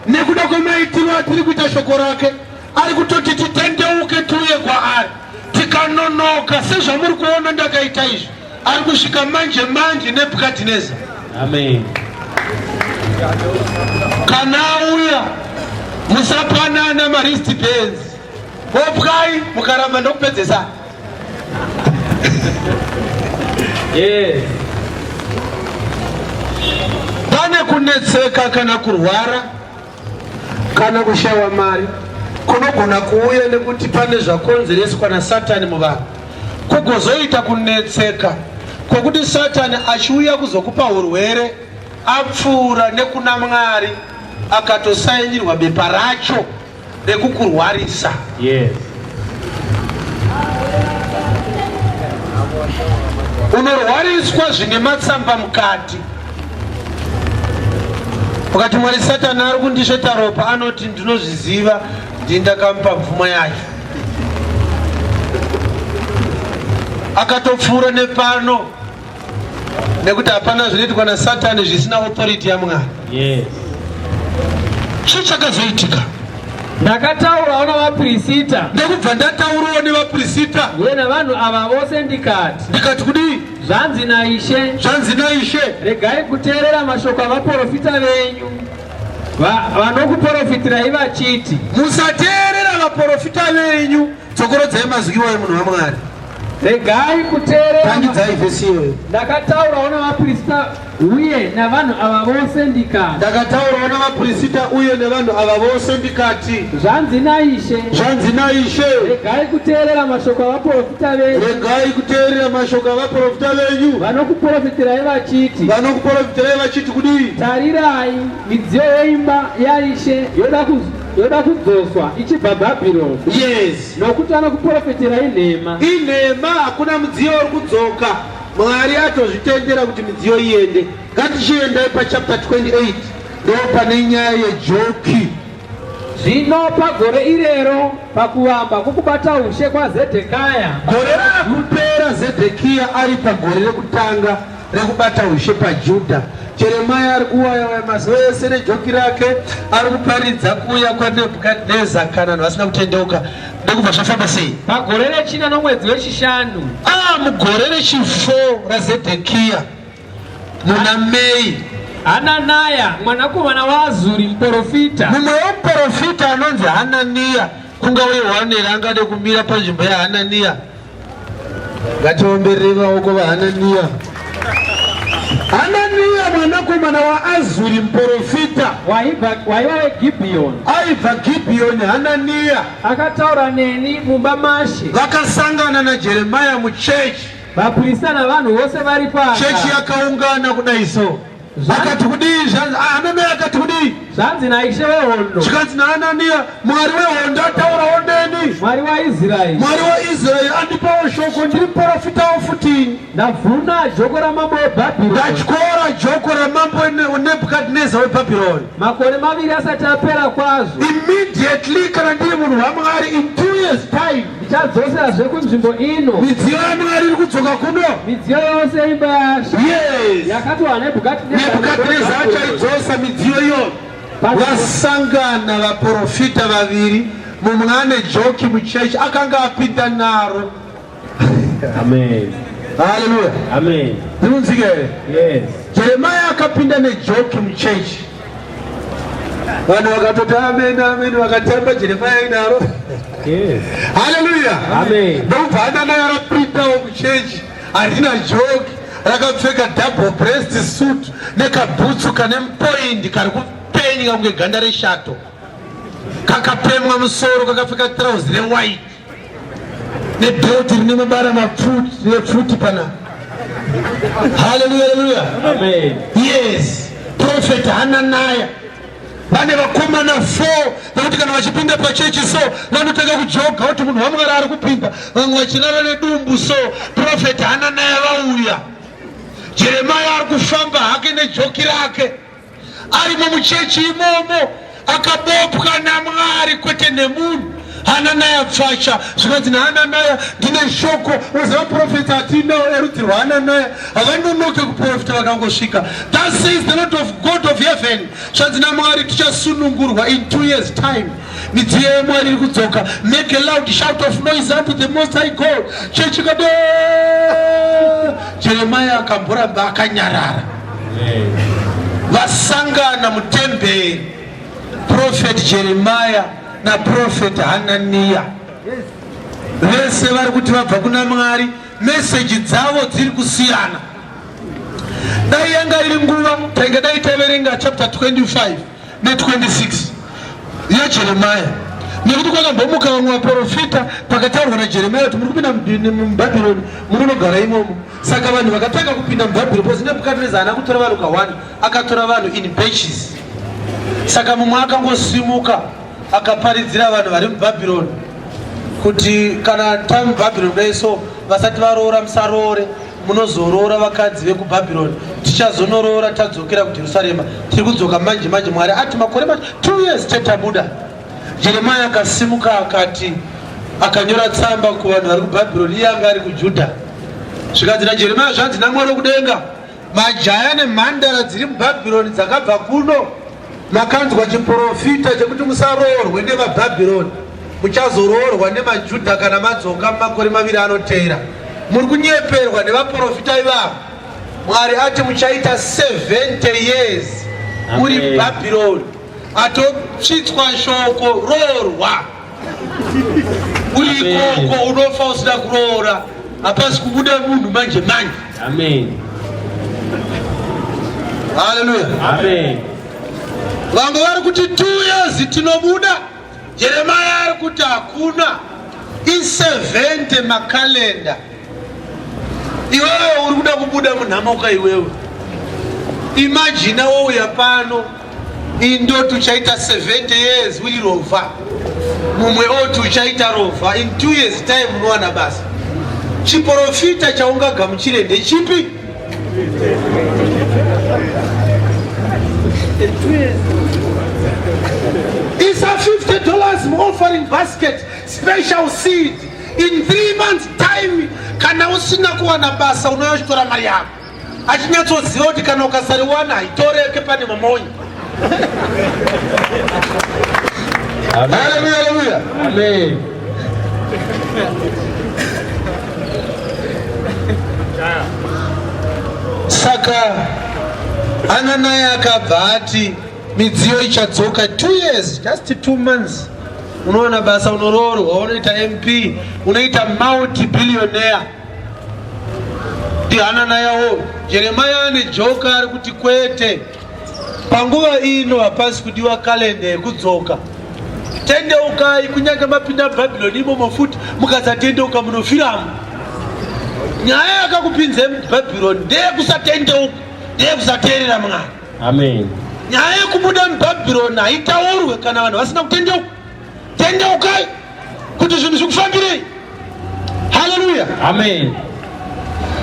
nekuda kwemaitiro atiri kuita shoko rake. Ari kutoti titendeuke tiuye kwaari. Tikanonoka sezvamuri kuona ndakaita izvi, ari kusvika manje manje Nebhukadhineza. Amen. Kana auya musapanana mawristbands, opwai mukaramba ndokupedzesa. Yes. Pane kunetseka kana kurwara kana kushaiwa mari kunogona kuuya nekuti pane zvakonzereswa naSatani muvanhu, kugozoita kunetseka kwokuti Satani achiuya kuzokupa urwere apfuura nekuna Mwari akatosainirwa bepa racho rekukurwarisa. Yes. Unorwariswa zvine matsamba mukati. Ukati Mwari, Satani ari kundisveta ropa, anoti ndinozviziva, ndini ndakamupa mvumo yacho. Akatopfuura nepano nekuti hapana zvinoitwa naSatani zvisina authority yaMwari. Yes. Chii chakazoitika? Ndakataurawo navapirisita, Ndokubva ndataurawo nevapirisita uye navanhu ava vose ndikati, Ndikati kudii? Zvanzi naIshe, Zvanzi naIshe, regai kuteerera mashoko avaprofita venyu. Vanokuprofitirai vachiti, Musateerera vaprofita venyu. Dzokorodzai mazwi iwayo, munhu waMwari. Regai kuteerera. Tangidzai vhesi iyoyo. Ndakataurawo navaprista uye navanhu ava vose ndikati, Ndakataurawo navaprista uye nevanhu ava vose ndikati, Zvanzi naIshe, Zvanzi naIshe, regai kuteerera mashoko avaprofita venyu, regai kuteerera mashoko avaprofita venyu, vanokuprofitirai vachiti, vanokuprofitirai vachiti kudii? Tarirai, midziyo yeimba yaIshe yoda kudzoswa ichibva Bhabhironi, nokuti vanokuprofitirai nhema. Inhema, hakuna mudziyo uri kudzoka. Mwari atozvitendera kuti midziyo iende. Ngatichiendai pachapter 28, ndo pane nyaya yejoki. Zvino pagore irero, pakuvamba kwokubata ushe kwaZedhekaya, Gore rakupera Zedhekiya ari pagore rekutanga rekubata ushe paJudha, Jeremaya ari kuwayawaya mazuva ese nejoki rake, ari kuparidza kuuya kwaNebhukadhineza kana vanhu vasina kutendeuka. Ndokubva zvafamba sei? Pagore rechina nomwedzi wechishanu, Mugore rechi4 raZedhekiya, muna May, Hananaya mwanakomana waAzuri muprofita, mumwe wemuprofita anonzi Hananiya, kungauye waneri angade kumira panzvimbo yaHananiya. Ngatiomberere maoko vaHananiya. Hananiya mwanakomana waAzuri muprofita, waiva weGibhiyoni, aibva Gibhiyoni. Hananiya akataura neni mumba maShe, vakasangana naJeremaya muchechi, vaprista navanhu vose vari chechi paka. Yakaungana kudai so, akati kudii? Hananiya akati kudii? Zvanzi naIshe wehondo, Zvikanzi naHananiya, Mwari wehondo ataurawo neni, Mwari waIsraeri, Mwari waIsraeri andipawo shoko, ndiri muprofitawo futi. Ndavhuna joko ramambo weBhabhironi. Ndatyora joko ramambo Nebhukadhineza weBhabhironi. Makore 2 asati apera kwazvo, Immediately, kana ndiri munhu waMwari, in 2 years time, ndichadzoserazve kunzvimbo ino midziyo yaMwari iri kudzoka kuno, midziyo yose yeimba yaShe yakatorwa Nebhukadhineza achaidzosa midziyo iyo. Vasangana vaprofita vaviri, mumwe ane joki muchechi, akanga apinda naro. Amen. Haleluya. Amen. Ndinonzika here? Yes. Jeremaya akapinda nejoki muchechi, vanhu vakatoti amen, amen, vakatamba. Jeremaya inaro. Haleluya. Amen. Ndobva Hananaya rapindawo muchechi, harina joki, rakapfeka double breast suit nekabhutsu kane mupoindi kari kupenya kunge ganda reshato, kakapemwa musoro, kakapfeka trauzi rewhite nebelt rine mabara mapfuti pana. Haleluya, haleluya. Amen. Yes, Prophet Hananaya vane vakomana 4 vekuti kana vachipinda pachechi so vanotanga kujoga kuti munhu waMwari ari kupinda, vamwe vachirara nedumbu. So Prophet Hananaya vauya, Jeremaya ari kufamba hake nejoki rake, arimo muchechi imomo, akabopwa naMwari kwete nemunhu. Hananaya pfacha. Zvikanzi naHananaya, ndine shoko. Uziva profeta atinawo erudzi rwaHananaya havanonoke kuprofita vakangosvika. Thus says the Lord of God of heaven, zvanzi naMwari, tichasunungurwa in 2 years time. Midziyo yaMwari iri kudzoka. Make a loud shout of noise unto the Most High God. Chechi kade. Jeremaya akamboramba akanyarara. Vasangana mutemberi, Prophet Jeremaya naProphet Hananiya, vese vari kuti vabva kuna Mwari, meseji dzavo dziri kusiyana. Dai yanga iri nguva, tainge dai taverenga chapter 25 ne26 yaJeremaya, nekuti kwakambomuka vamwe vaprofita pakataurwa naJeremaya kuti muri kupinda muBhabhironi, munonogara imomo. Saka vanhu vakatanga kupinda muBhabhironi because Nebhukadhineza haana kutora vanhu ka1, akatora vanhu in batches. Saka mumwe akangosimuka akaparidzira vanhu vari muBhabhironi kuti kana tamubhabhironi kudai so, vasati varoora musaroore, munozoroora vakadzi vekuBhabhironi, tichazonoroora tadzokera kuJerusarema. Tiri kudzoka manje manje, Mwari ati makore ma 2 years tetabuda. Jeremaya akasimuka akati, akanyora tsamba kuvanhu vari kuBhabhironi, iye anga ari kuJudha. Zvikanzi naJeremaya, zvanzi naMwari wekudenga, majaya nemhandara dziri muBhabhironi dzakabva kuno, makanzwa chiprofita chekuti musaroorwe nevabhabhironi, muchazoroorwa nemaJudha kana madzoka mumakore 2 anoteera. Muri kunyeperwa nevaprofita ivavo. Mwari ati muchaita 70 years muri Amen. Bhabhironi. Atosvitswa shoko roorwa. Uri ikoko unofa usina kuroora. Hapasi kubuda munhu manje manje. Amen. Hallelujah. Amen. Vamwe vari kuti 2 years tinobuda. Jeremiah ari kuti hakuna. I70 makalenda. Iwewe uri kuda kubuda munhamoka iwewe. Imagine wouya pano indoti uchaita 70 years uri rovha, mumwe oti uchaita rovha in 2 years time unowana basa. Chiporofita chaungagamuchire ndechipi? Isa $50 muoffering basket, special seed. In 3 months time kana usina kuwana basa unouya uchitora mari yako. Achinyatsoziva kuti kana ukasariwana haitoreke pane mamonyi. Haleluya, haleluya. Amen. Saka Ananaya akabva ati midziyo ichadzoka 2 years, just 2 months. Unowana basa, unoroorwa, unoita MP, unoita multi billionaire. Ndihananayawo Jeremiah ane joka ari kuti kwete, panguva ino hapasi kudiwa kalenda yekudzoka. Tendeukai, kunyange mapinda muBhabhironi imomo futi mukasatendeuka munofiramo. Nyaya yakakupinzai muBhabhironi ndeyekusatendeuka, ndeyekusateerera Mwari. Amen. Nyaya yekubuda muBhabhironi haitaurwe kana vanhu vasina kutendeuka. Tendeukai kuti zvinhu zvikufambirei. Haleluya. Amen.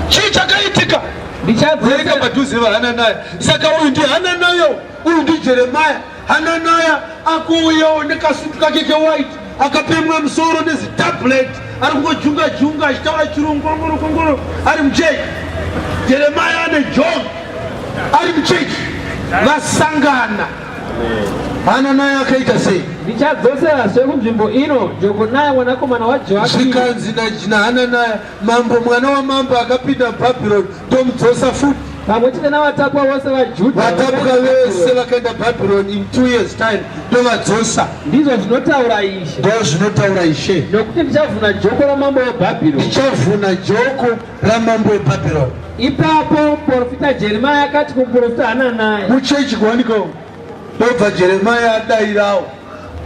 Chii chakaitika? Ndichadzeka padhuze vaHananaya. Saka uyu ndiHananaya, uyu ndiJeremaya. Hananaya akuuyawo nekasutu kake kewhite, akapemwa musoro nezitablet, ari kungojunga junga achitaura chirungu kongoro kongoro ari muchechi. Jeremaya ane jog ari muchechi, vasangana. Hananaya akaita sei? Ndichadzoserazve kunzvimbo ino Jekonaya mwanakomana waJoakimi. Zvikanzi naHananaya, mambo mwana wamambo akapinda muBhabhironi, tomudzosa futi pamwe chete navatapwa vose vaJudha. Vatapwa vese vakaenda Bhabhironi in 2 years time tovadzosa. Ndizvo zvinotaura Ishe. Ndizvo zvinotaura Ishe. Nokuti ndichavhuna joko ramambo weBhabhironi. Ndichavhuna joko ramambo weBhabhironi. Ipapo muprofita Jeremia akati kumuprofita Hananaya. Muchechi kuwanika ndobva Jeremia adairawo.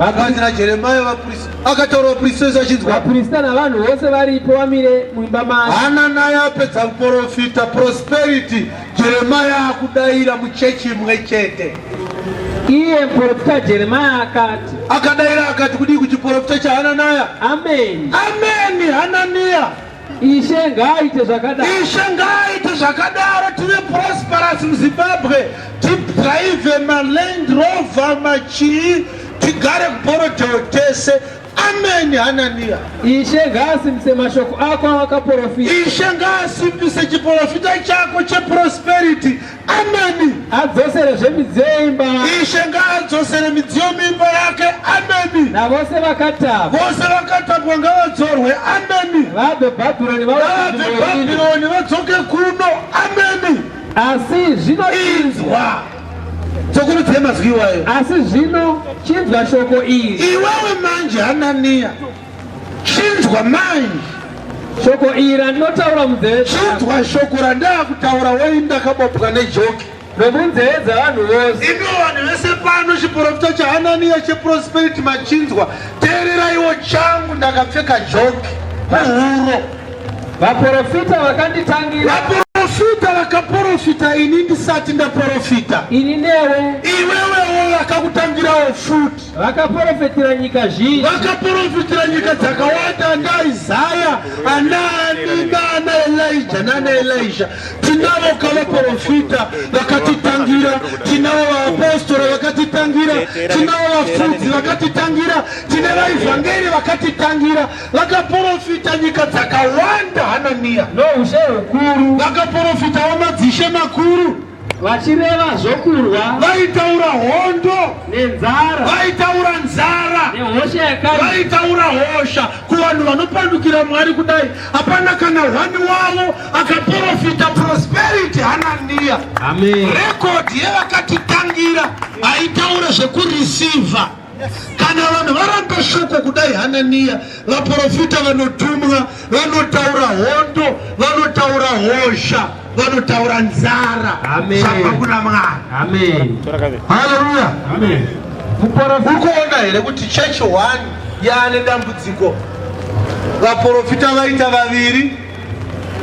Akanzi naJeremia vaprista, akataura vaprista vese achinzwa. Vaprista navanhu vose varipo vamire muimba mavo. Hananaya apedza kuprofita prosperity, Jeremia akudaira muchechi imwe chete. Iye muprofita Jeremia akati. Akadaira akati kudii kuchiprofita chaHananaya? Amen. Amen, Hanania. Ishe ngaaite zvakadaro. Ishe ngaaite zvakadaro, tive prosperous muZimbabwe, tidrive maLand Rover machii, tigare kuBorodale tese. Amen, Hanania. Ishe ngaasimbise mashoko ako awakaprofita. Ishe ngaasimbise chiprofita chako cheprosperity. Amen. Adzosere zvemidziyo yeimba. Ishe ngaadzosere midziyo muimba yake. Amen. Navose vakatapwa. Vose vakatapwa ngavadzorwe. Amen. Vabve Bhabhironi vabve Bhabhironi vadzoke kuno. Amen. Asi zvino inzwa. Dzokurudzai mazwi iwayo. Asi zvino chinzwa shoko iri. Iwewe manje Hanania, chinzwa manje shoko iri randinotaura munzeve. Chinzwa shoko randakutaura wei ndakabopwa nejoki nomunzeve dzavanhu vose. Imi vanhu vese pano, chiprofita chaHananiya cheprosperity machinzwa, teereraiwo changu, ndakapfeka joki kuhuro. Vaprofita vakanditangira. Vaprofita vakaprofita ini ndisati ndaprofita. Ini newe. Iwewewo vakakutangirawo futi. Vakaprofitira nyika zhinji. Vakaprofitira nyika dzakawanda, ana Isaya, anaani naana Elijah naana Elisha. Tinavo kavaprofita vakatitangira, tinavo vaapostora vakatitangira, tinavo vafudzi vakatitangira, tine vaivhangeri vakatitangira. Vakaprofita nyika dzakawanda, Hanania. Noushe hukuru. Vakaprofitawo madzishe makuru. Vachireva zvokurwa. Vaitaura hondo. Nenzara. Vaitaura nzara. Nehosha yakaipa. Vaitaura hosha. Kuvanhu vanopandukira Mwari kudai, hapana kana hwani wavo akaprofita prosperity. Hananiya. Amen. Record yevakatitangira haitaure zvekureceiva. Kana vanhu varamba shoko kudai, Hananiya, vaprofita vanotumwa vanotaura hondo, vanotaura hosha, vanotaura nzara. Amen. Zvabva kuna Mwari. Amen. Haleluya. Amen. Uri kuona here kuti church 1 yaane dambudziko? Vaprofita vaita vaviri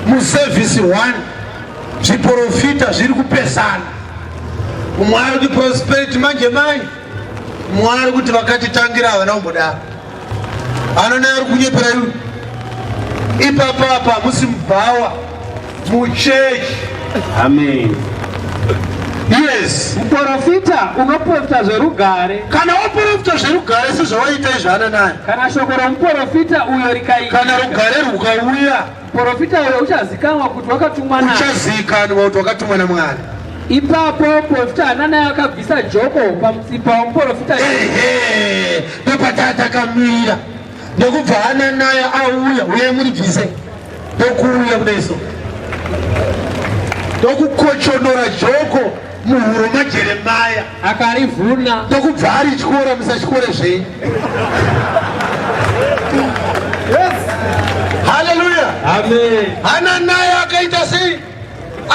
muservice 1, zviprofita zviri kupesana. Mumwe ari kuti prosperity manje manje, mumwe ari kuti vakatitangira havana kumbodaro. Anona ari kunyepera iwe. Ipapa apa hamusi mubhawa, muchechi. Amen. Yes. Muprofita unoprofita zverugare. Kana waprofita zverugare sezvawaita izvo, Hananaya, Kana shoko romuprofita uyo rikaitika, kana rugare rukauya, muprofita uyo uchazikanwa kuti wakatumwa naye. Uchazivikanwa kuti wakatumwa naMwari. Ipapo muprofita Hananaya akabvisa joko pamutsipa womuprofita. Ehe, ndopatatakamira, ndokubva Hananaya auya, uyai muribvise, ndokuuya kudaiso, ndokukochonora joko muhuro maJeremaya. Akarivhuna. Ndokubva arityora. Musatyore zvenyu. Haleluya. Amen. Hananaya akaita sei?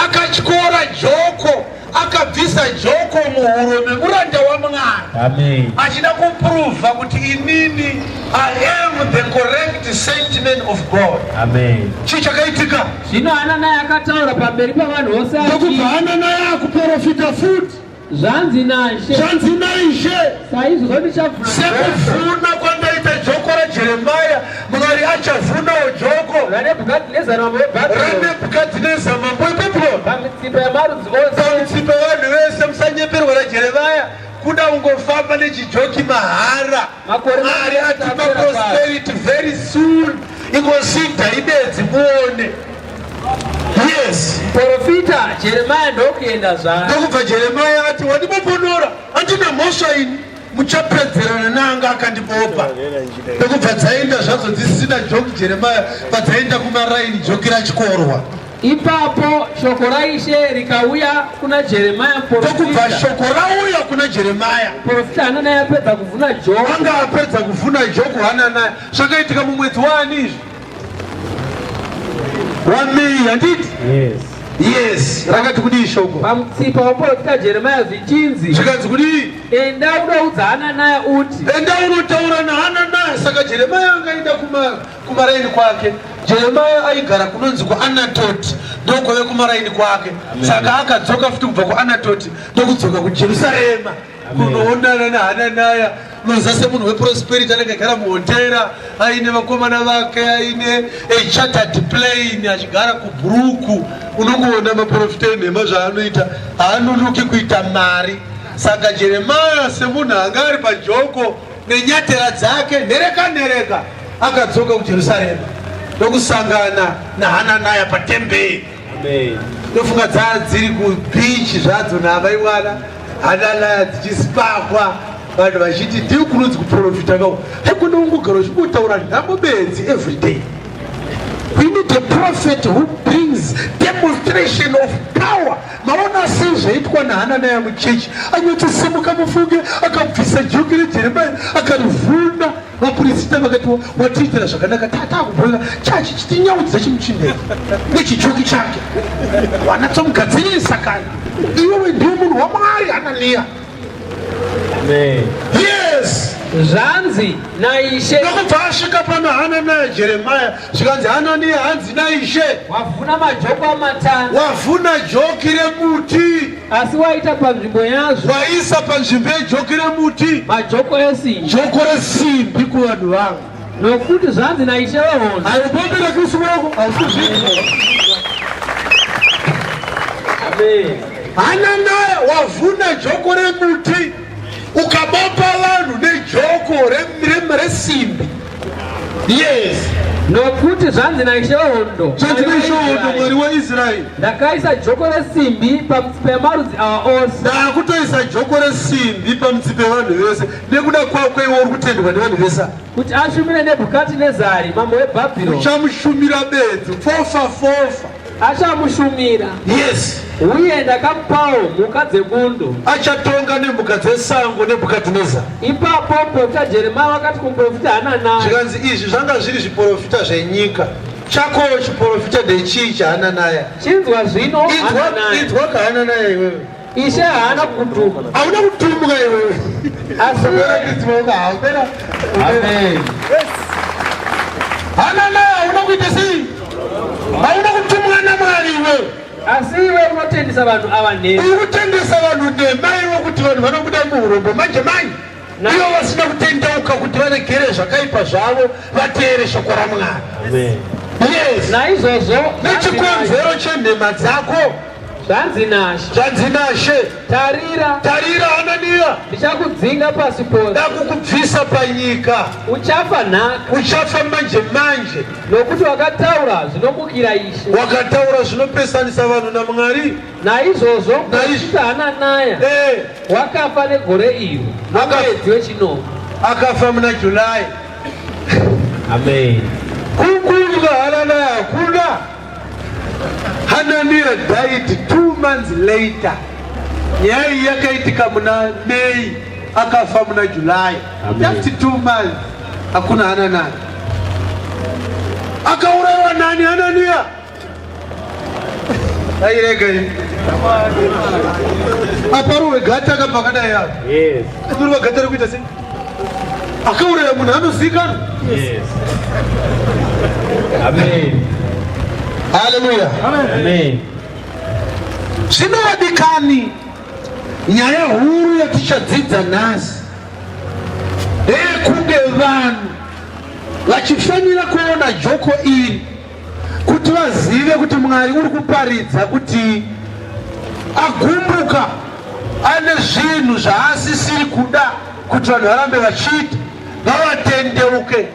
Akatyora joko, akabvisa joko muhuro memuranda waMwari. Amen. Achida kuprova kuti inini I am the correct sentiment of God. Amen. Chii chakaitika? Zvino Hananaya akataura pamberi pavanhu vose Ndokubva achiti, Hananaya akuprofita futi. Zvanzi naShe, Zvanzi naIshe, saizvozvo ndichavhuna sekuvhuna kwandaita joko raJeremaya, Mwari achavhunawo joko raNebhukadhinezari mambo weBhabhironi raNebhukadhineza mambo weBhabhironi pamitsipa yamarudzi ose. Pamitsipa vanhu vese. Musanyeperwa raJeremaya, kuda kungofamba nechijoki mahara. Makore Mwari atipa apera. prosperity very soon, ingosida ibedzi muone. Yes. Muprofita Jeremaya ndokuenda zvake. Ndokubva Jeremaya ati, "Wandiboponora, handina mhosva ini, muchapedzerana naanga akandibopa." Ndokubva dzaenda zvadzo dzisina joki Jeremaya, padzaenda kumaraini joki rachityorwa. Ipapo shoko raIshe rikauya kuna Jeremaya Ndokubva muprofita. shoko rauya kuna Jeremaya. Muprofita Hananaya apedza kuvhuna joko. Anga apedza kuvhuna joko Hananaya. Zvakaitika mumwedzi waani izvi? WaMay, handiti? Yes. Yes. Rakati kudii shoko? Pamutsipa wamuprofita Jeremaya zvichinzi, Zvikanzi kudii? Enda unoudza Hananaya uti, Enda unotaura naHananaya. Saka Jeremaya angaenda kumaraini kwake. Jeremaya aigara kunonzi kuAnatoti, ndokwave kumaraini kwake. Saka akadzoka futi kubva kuAnatoti, ndokudzoka kuJerusarema kunoonana naHananaya. Unoziva, semunhu weprosperity anenge agara muhotera aine vakomana vake, aine achartered plane, achigara kuBhuruku. Unongoona maprofita enhema zvaanoita, haanonoki kuita mari. Saka Jeremaya, semunhu anga ari pajoko nenyatera dzake nhereka nhereka, akadzoka kuJerusarema ndokusangana naHananaya patemberi. Ndofunga dzaa dziri kubeach zvadzo navaiwana Hananaya, dzichisipakwa, vanhu vachiti, "Ndiri kunonzi kuprofita kao, haikona kungogara uchingotaura nhamo bedzi everyday. We need a prophet who brings demonstration of power." Maona sei zvaitwa naHananaya muchechi? Anyatsosimuka mufunge, akabvisa joki reJeremaya, akarivhuna. Vapurisita vakati, "Watiitira zvakanaka, tatakubhoera chachi chitinyaudza chimuchindei nechijoki chake, wanatsomugadzirisa. Kana iwewe ndiwe munhu waMwari, Hananiya." Yes. Zvanzi naIshe, Ndokubva asvika pano Hananaya, Jeremaya, zvikanzi, "Hananiya, hanzi naIshe, wavhuna majoko amatanda, wavhuna joki remuti, asi waita panzvimbo yazvo waisa panzvimbo yejoki remuti majoko esimbi, joko resimbi kuvanhu vangu." Nokuti zvanzi naIshe wehondo, Aibombera Kristu wako hausizvii. Amen. Hananaya, wavhuna joko remuti, ukabopa vanhu nejoko resimbi. Yes. Nokuti zvanzi naIshe wehondo, Zvanzi naIshe wehondo, Mwari waIsraeri, ndakaisa joko resimbi pamutsipa yemarudzi awa ose. Ndakutoisa joko resimbi pamutsipa yevanhu vese nekuda kwako iwe uri kutendwa nevanhu vese. Kuti ashumire Nebhukadhinezari mambo weBhabhironi. Uchamushumira bedzi, fofa fofa. Achamushumira. Yes. Uye ndakamupawo mhuka dzebundo. Achatonga nemhuka dzesango Nebhukadhinezari. Ipapo muprofita Jeremia wakati kumuprofita Hananaya. Zvikanzi izvi zvanga zviri zviprofita zvenyika. Chakowo chiprofita ndechii chaHananaya? Chinzwa zvino Hananaya. Inzwa kaHananaya iwewe. Ishe haana kukutuma. Hauna kutumwa iwewe. Asi Amen. Hananaya hauna kuita sei? Hauna kutumwa naMwari iwewe. Asi iwe unotendisa vanhu ava nhema. Uri kutendesa vanhu nhema iwe kuti vanhu vanobuda muurombo manje manje. Ivo vasina kutendeuka kuti varegere zvakaipa zvavo vateere shoko raMwari. Amen. Yes. Naizvozvo nechikonzero chenhema dzako zvanzi naShe. Zvanzi naShe. Tarira. Tarira Hananiya. Ndichakudzinga pasi pose. Ndakukubvisa panyika. Uchafa nhaka. Uchafa manje manje. Nokuti wakataura zvinomukira Ishe. Wakataura zvinopesanisa vanhu naMwari. Naizvozvo muprofita Hananaya eh. wakafa negore iro nomwedzi wechinomwe. Akafa muna July. Amen. Kukundwa Hananaya hakuna. Hananiah died 2 months later. Nyaya iyi yakaitika muna May, akafa muna July. Amen. Just 2 months. Hakuna Hananiah. Akaurayiwa nani Hananiah? Airega iyi. Apa ruwe gata akabva akadai apa. Yes. Ruwe gata rekuita sei? Akauraya munhu anozivikanwa. Yes. Amen. Hallelujah. Amen. Zvino vadikani, nyaya huru yatichadzidza nhasi ndeyekunge vanhu vachifanira kuona joko iri kuti vazive kuti Mwari uri kuparidza kuti agumbuka ane zvinhu zvaasisiri kuda kuti vanhu varambe vachiita, ngavatendeuke.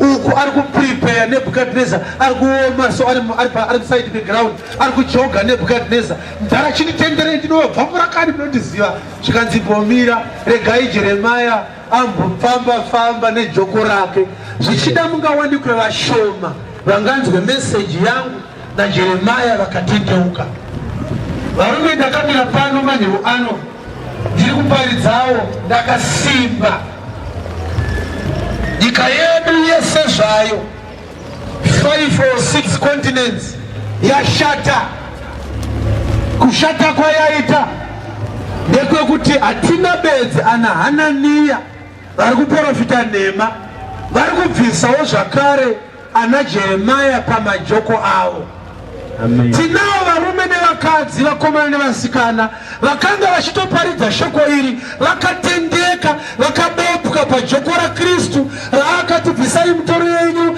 Uku ari kuprepare Nebukadnezar, ari kuoma so ari muside peground, ari kujoga Nebukadnezar. Mdhara chinditenderei ndinovabvamura kani munondiziva. Zvikanzi mbomira, regai Jeremiah ambofamba famba nejoko rake. Zvichida mungawanikwe vashoma vanganzwe meseji yangu naJeremiah vakatendeuka. Varume, ndakamira pano manheru ano ndiri kuparidzawo ndakasimba. Nyika yedu yese zvayo 5 or 6 continents yashata. Kushata kwayaita ndekwekuti hatina bedzi ana Hananiya vari kuprofita nhema, vari kubvisawo zvakare ana Jeremiah pamajoko avo. Tinawo varume nevakadzi, vakomana nevasikana vakanga vachitoparidza shoko iri vakatendeka, vakabopwa pajoko raKristu raakati bvisai mitoro yenyu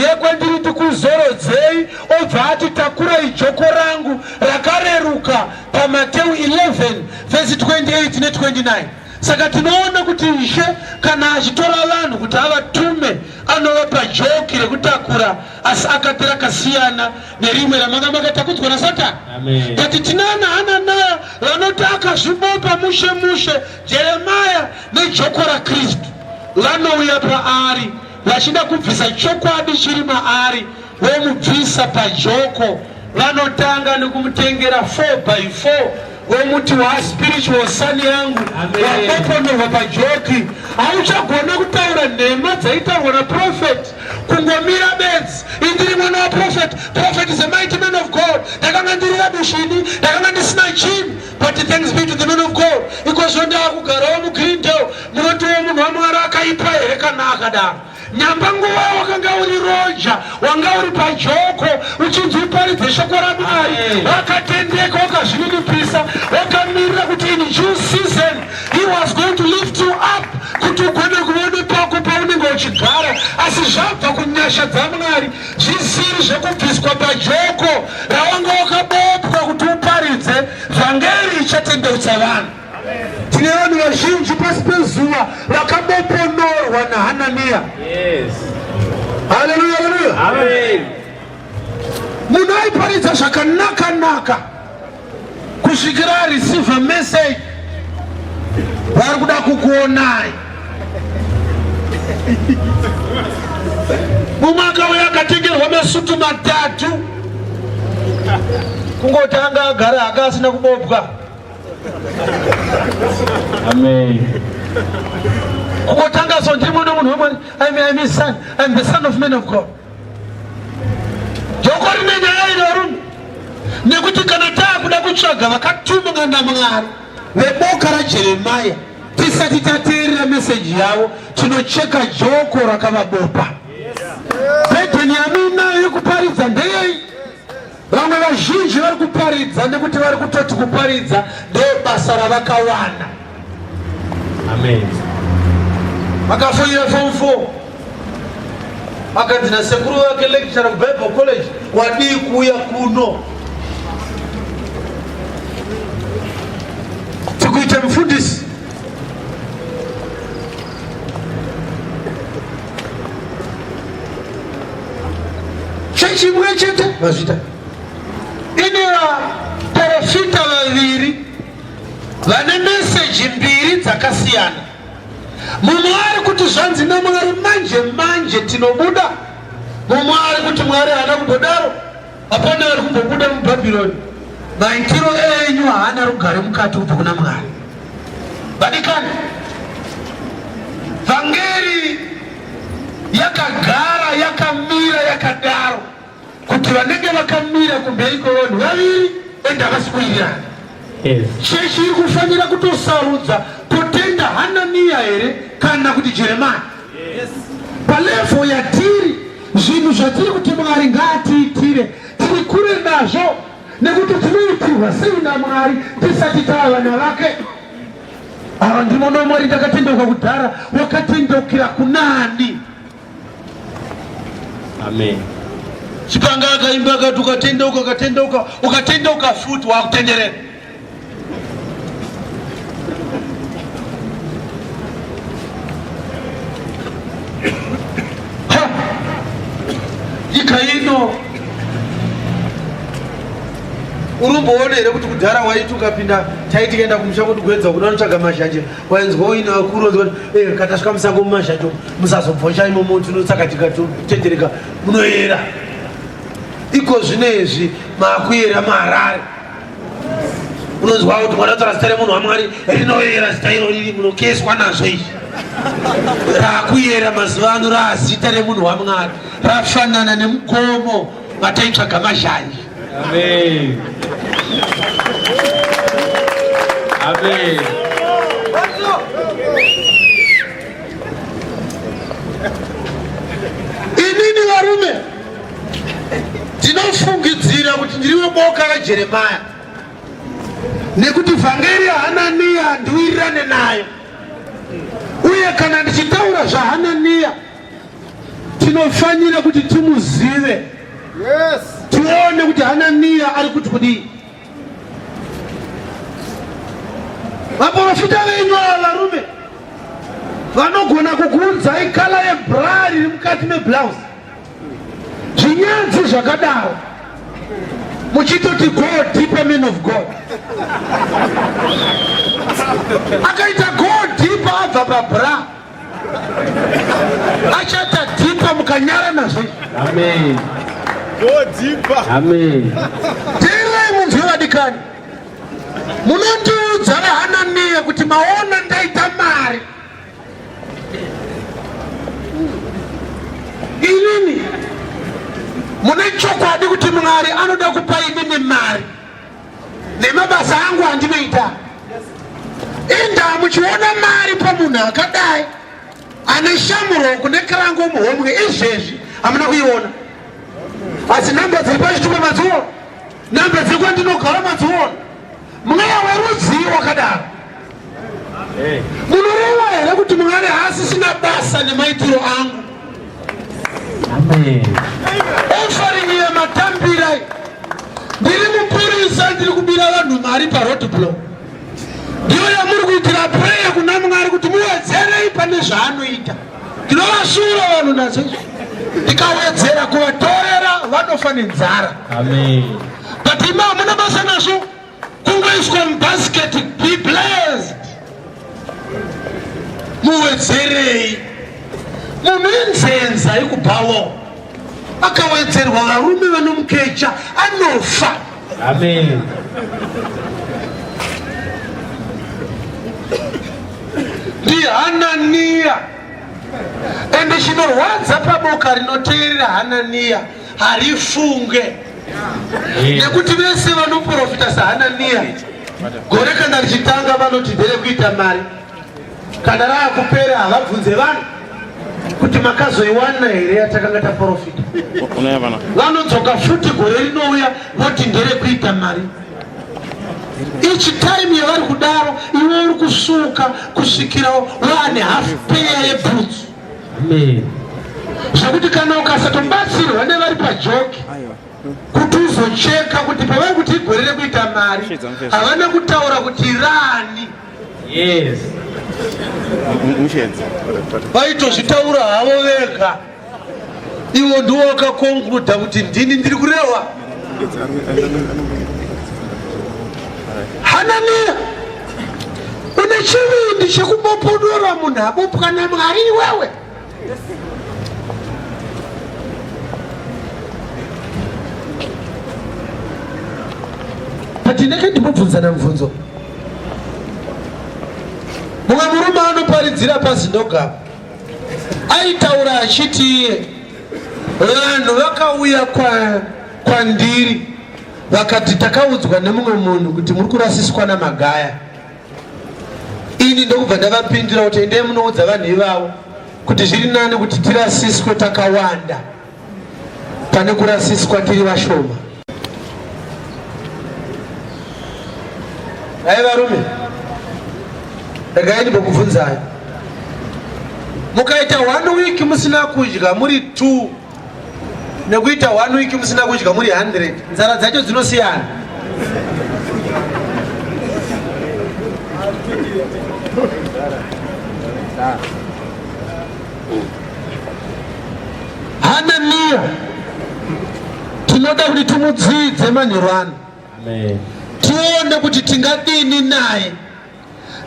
yekwandiri ndikuzorodzei, obva ati takurai joko rangu rakareruka paMateu 11 vhesi 28 ne29. Saka tinoona kuti Ishe kana achitora vanhu kuti avatume anovapa joki rekutakura, asi akati rakasiyana nerimwe ramanga makatakudzwa naSatani. But tinana Hananaya vanoti akazvibopa mushe mushe Jeremiah nejoko raKristu, vanouya paari vachida kubvisa chokwadi chiri maari, vomubvisa pajoko. Vanotanga nekumutengera 4x4 vomuti wa spiritual son yangu, wapoponorwa pajoki, hauchagona kutaura nhema dzaitaurwa naprophet, kungomira bedzi. Indiri mwana waprophet, prophet is a mighty man of God, ndakanga ndiri rabushini, ndakanga ndisina chinhu, but thanks be to the man of God, ikozvo ndaakugarawo muGreendale. Munotiwo munhu waMwari akaipa here kana akadaro? Nyamba nguva wakanga uri roja, wanga uri pajoko, uchinzi uparidze shoko raMwari, wakatendeka, wakazvininipisa, wakamirira kuti in due season he was going to lift you up kuti ugone kuona pako paunenge uchigara. Asi zvabva kunyasha dzaMwari, zvisiri zvekubviswa pajoko rawanga wakabopwa kuti uparidze vhangeri ichatendeutsa vanhu. Tine vanhu vazhinji pasi pezuva vakaboponorwa naHananiya. Yes. Haleluya, haleluya. Amen. Munhu aiparidza zvakanaka-naka kusvikira areceive message, vari kuda kukuonai. Mumwe akauya akatengerwa masutu matatu, kungoti anga agara aka asina kubobwa. Amen. Kungotanga so ndiri mwana munhu wamwari, I'm his son, I'm the son of man of God. Joko rine nyaya iri varume, nekuti kana taakuda kutsvaga vakatumwa naMwari veboka raJeremia, tisati tateerera meseji yavo, tinocheka joko rakavabopa. Bhedheni yamuinayo yekuparidza ndeyei? Vamwe vazhinji vari kuparidza nekuti vari kutoti kuparidza ndobasa ravakawana. Amen. Akafoira form 4 akanzi nasekuru vake lecturer kuBible College, wadii kuuya kuno tikuite mufundisi. Chechi imwe chete mazvita ine vaporofita vaviri vane meseji mbiri dzakasiyana. Mumwe ari kuti zvanzi naMwari manje manje tinobuda, mumwe ari kuti Mwari haana kumbodaro, hapana ari kumbobuda muBhabhironi. Maitiro enyu haana rugare mukati kubva kuna Mwari. Vadikani, vhangeri yakagara yakamira yakadaro kuti vanenge vakamira kumberi kwevanhu vaviri ende havasi kuwirirana. Yes. Chechi iri kufanira kutosarudza, totenda Hananiya here kana kuti Jeremia? Yes. Palevel yatiri, zvinhu zvatiri kuti Mwari ngaatiitire, tiri kure nazvo, nekuti tinoitirwa sei naMwari tisati tava vana vake? Ava ndimono Mwari, ndakatendeuka kudhara. Wakatendeukira kunani? Amen. Chipanga akaimba akati ukatendeuka, ukatendeuka, ukatendeuka futi wakutenderera. Ha! Nyika ino urumboona here kuti kudhara waiti ukapinda, taiti kuenda kumusha kuti kuedza kuda unotsvaga mazhanje, wainzwa uine vakuru onzwa kuti katasvika musango mumazhanje umu, musazobvosha imomo, tinotsakatika totendereka munoyera. Iko zvino izvi maakuyera muHarare, unonzwa kuti mwana tora zita remunhu waMwari rinoyera, zita iro riri munokeswa nazvo izvi raakuyera mazuva ano, raazita remunhu waMwari rafanana nemugomo mataitsvaga mazhanje. Amen. Amen. Inini varume ndinofungidzira kuti ndiri weboka raJeremia, nekuti vhangeri yaHananiya handiwirirane nayo, uye kana ndichitaura zvaHananiya tinofanira kuti timuzive. Yes. Tione kuti Hananiya ari kuti kudii. Vaprofita venyu ava varume vanogona kukuunzai kala yebra riri mukati meblouse, zvinyanzi zvakadaro, muchitoti go deeper, man of God. Akaita go deeper abva pabra, achata deeper mukanyara nazvo. Amen. Go deeper. Amen. Teererai munzwe vadikani, munondiudza vaHananiya kuti maona ndaita mari inini, mune chokwadi kuti Mwari anoda kupa inini mari nemabasa angu andinoita? Inda muchiona mari pamunhu akadai ane shamuroko nekarango muhomwe izvezvi, hamuna kuiona, asi namba dziri pachitupa madziona, namba dziri kwandinogara madziona. Mweya werudzii wakadaro? Munoreva here kuti Mwari haasisina basa nemaitiro angu? Amen. Offering yematambira, ndiri mupurisa, ndiri kubira vanhu mari paroad block, ndiyo yamuri. zvaanoita. Ndinovasura vanhu nazo izvo. Ndikawedzera kuvatorera vanofa nenzara. Amen. But imi hamuna basa nazvo, kungoiswa mubasket, be blessed. Muwedzerei. Munhu inzenza yekubhawo. Akawedzerwa varume vanomukecha anofa. Amen. Ndihananiya. Ende chinorwadza paboka rinoteerera Hananiya harifunge. Nekuti vese vanoprofita saHananiya gore kana richitanga vanoti nderekuita mari, kana raakupera havabvunze vanhu kuti makazoiwana here yatakanga taprofita. Vanodzoka futi gore rinouya voti nderekuita mari. Each time yavari kudaro iwe uri kusuka kusvikira waane half pair yebhutsu. Zvekuti kana ukasatobatsirwa nevari pajoki kuti uzocheka kuti pavari kuti igore rekuita mari havana kutaura kuti rani. Yes. Vaitozvitaura havo vega. Iwo ndiwo wakakonkluda kuti ndini ndiri kurehwa. Hananiya, une chivindi chekubopodora munhu abopwa naMwari iwewe. Patinenge ndimobvunzana mubvunzo, mumwe murume anoparidzira paZindoga aitaura achiti iye vanhu vakauya kwandiri vakati takaudzwa nemumwe munhu kuti muri kurasiswa namagaya. Ini ndokubva ndavapindura kuti endai munoudza vanhu ivavo kuti zviri nani kuti tirasiswe takawanda pane kurasiswa tiri vashoma. Nhai varume, regai ndimbokubvunzai, mukaita 1 week musina kudya muri 2 nekuita 1 week musina kudya muri 100, nzara dzacho dzinosiyana. Hananiya tinoda kuti timudzidze manheru ano. Tione kuti tingadini naye,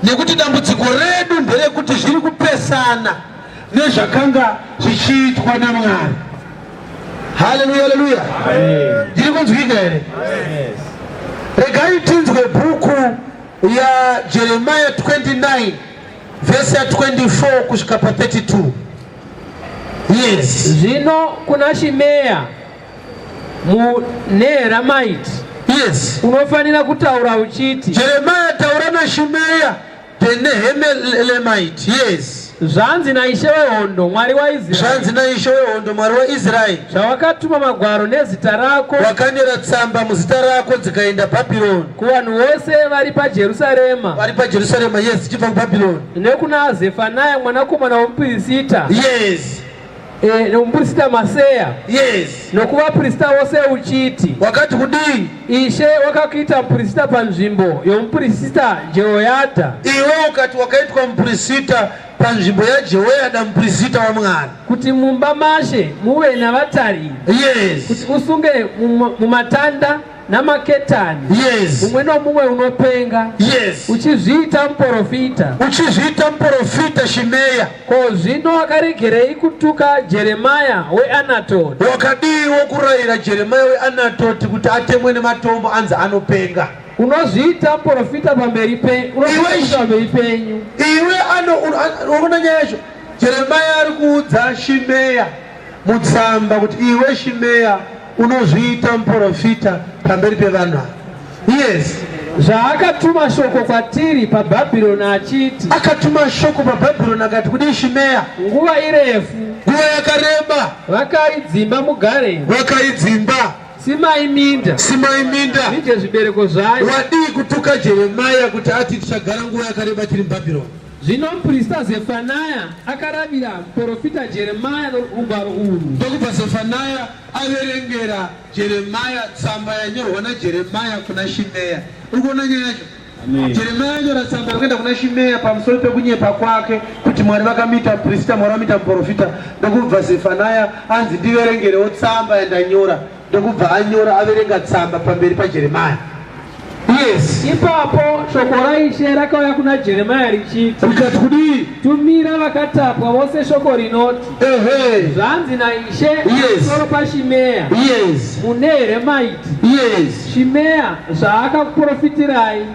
nekuti dambudziko redu nderekuti zviri kupesana nezvakanga zvichiitwa naMwari. Haleluya, haleluya. Ndiri kunzwika here? Regai tinzwe bhuku yaJeremiah 29 vhesi ya 24 kusvika pa 32. Yes. Zvino kuna Shimea muNeheramaiti. Yes. Unofanira kutaura uchiti. Jeremiah taura naShimeya the Nehemelemite. Yes. Zvanzi naIshe wehondo Mwari waIsraeri. Zvanzi naIshe wehondo Mwari waIsraeri. Zvawakatuma magwaro nezita rako. Wakanyora tsamba muzita rako dzikaenda Bhabhironi. Kuvanhu vose vari paJerusarema. Vari paJerusarema, yes, dzichibva kuBhabhironi. Nekuna Zefanaya mwanakomana womupirisita. Yes. Nomupirisita Maseya. Yes. Nokuvapirisita vose uchiti. Wakati kudii? Ishe wakakuita mupirisita panzvimbo yomupirisita Jehoyadha. Iwe ukati wakaitwa mupirisita panzvimbo yaJehoyada mupirisita waMwari. Kuti mumba maShe muve navatariri. Yes. Kuti usunge mumatanda namaketani. Yes. Mumwe nomumwe unopenga. Yes. Uchizviita muporofita. Uchizviita muporofita Shimeya. Ko zvino wakaregerei kutuka Jeremia weAnatoti? Wakadiiwo kurayira Jeremia weAnatoti kuti atemwe nematombo anzi anopenga? Unozviita muporofita pamberi penyu. Iwe unoona nyaya yacho. Jeremia ari kuudza Shimeya mutsamba kuti iwe Shimeya unozviita muporofita pamberi pevanhu ava. Yes. Zvaakatuma shoko kwatiri paBhabhironi achiti. Akatuma shoko paBhabhironi akati kudii Shimeya? Nguva irefu. Nguva yakareba. Vakai dzimba mugare. Vakai dzimba. Simai minda. Simai minda. Mudye zvibereko zvayo. Wadii kutuka Jeremia kuti ati tichagara nguva yakareba tiri muBhabhironi? Zvino muprista Zefanaya akaravira muprofita Jeremia rugwaro urwu. Ndokubva Zefanaya averengera Jeremia tsamba yanyorwa naJeremia kuna Shimeya. Uri kuona nyaya yacho? Jeremiya anyora tsamba rekuenda kuna Shimeya pamusoro pekunyepa kwake kuti Mwari vakamuita muprista, Mwari vamuita muprofita. Ndokubva Zefanaya anzi ndiverengerewo tsamba yandanyora, ndokubva anyora averenga tsamba pamberi paJeremiya. Yes. Ipapo shoko raIshe rakauya kuna Jeremiya richiti, Rikati kudii? Tumira vakatapwa vose shoko rinoti, Ehe. Zvanzi naIshe Yes. pamusoro paShimeya Yes. muNeheremaiti, Yes. Shimeya zvaakakuprofitirai,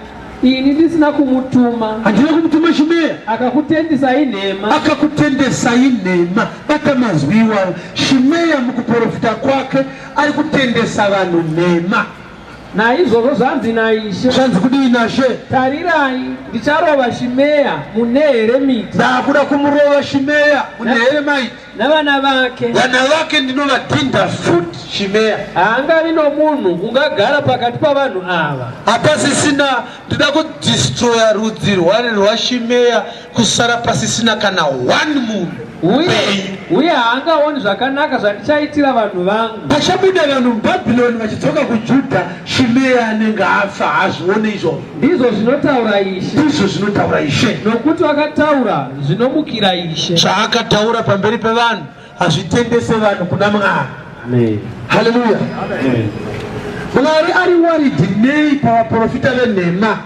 ini ndisina kumutuma, Handina kumutuma Shimeya. akakutendisai nhema. Akakutendesai nhema. Bata mazwi iwayo. Shimeya mukuprofita kwake ari kutendesa vanhu nhema. Naizvozvo zvanzi naIshe. Zvanzi kudii naShe? Tarirai, ndicharova Shimeya muNeheremiti. Ndakuda kumurova Shimeya muNeheremiti. Navana vake. Vana vake ndinovadhinda futi Shimeya. Haangavi nomunhu ungagara pakati pavanhu ava. Hapasisina, ndoda kudistroya rudzi rwaShimeya kusara pasisina kana one munhu. Uye, uye haangaoni zvakanaka zvandichaitira vanhu vangu. Pachabuda vanhu muBhabhironi vachidzoka kuJudha, Shimeya anenge afa, haazvione izvozvo. Ndizvo zvinotaura Ishe. Ndizvo zvinotaura Ishe. Nokuti wakataura zvinomukira Ishe. Zvaakataura pamberi pevanhu hazvitendese vanhu kuna Mwari. Amen. Haleluya. Amen. Mwari ari worried nei pavaprofita venhema?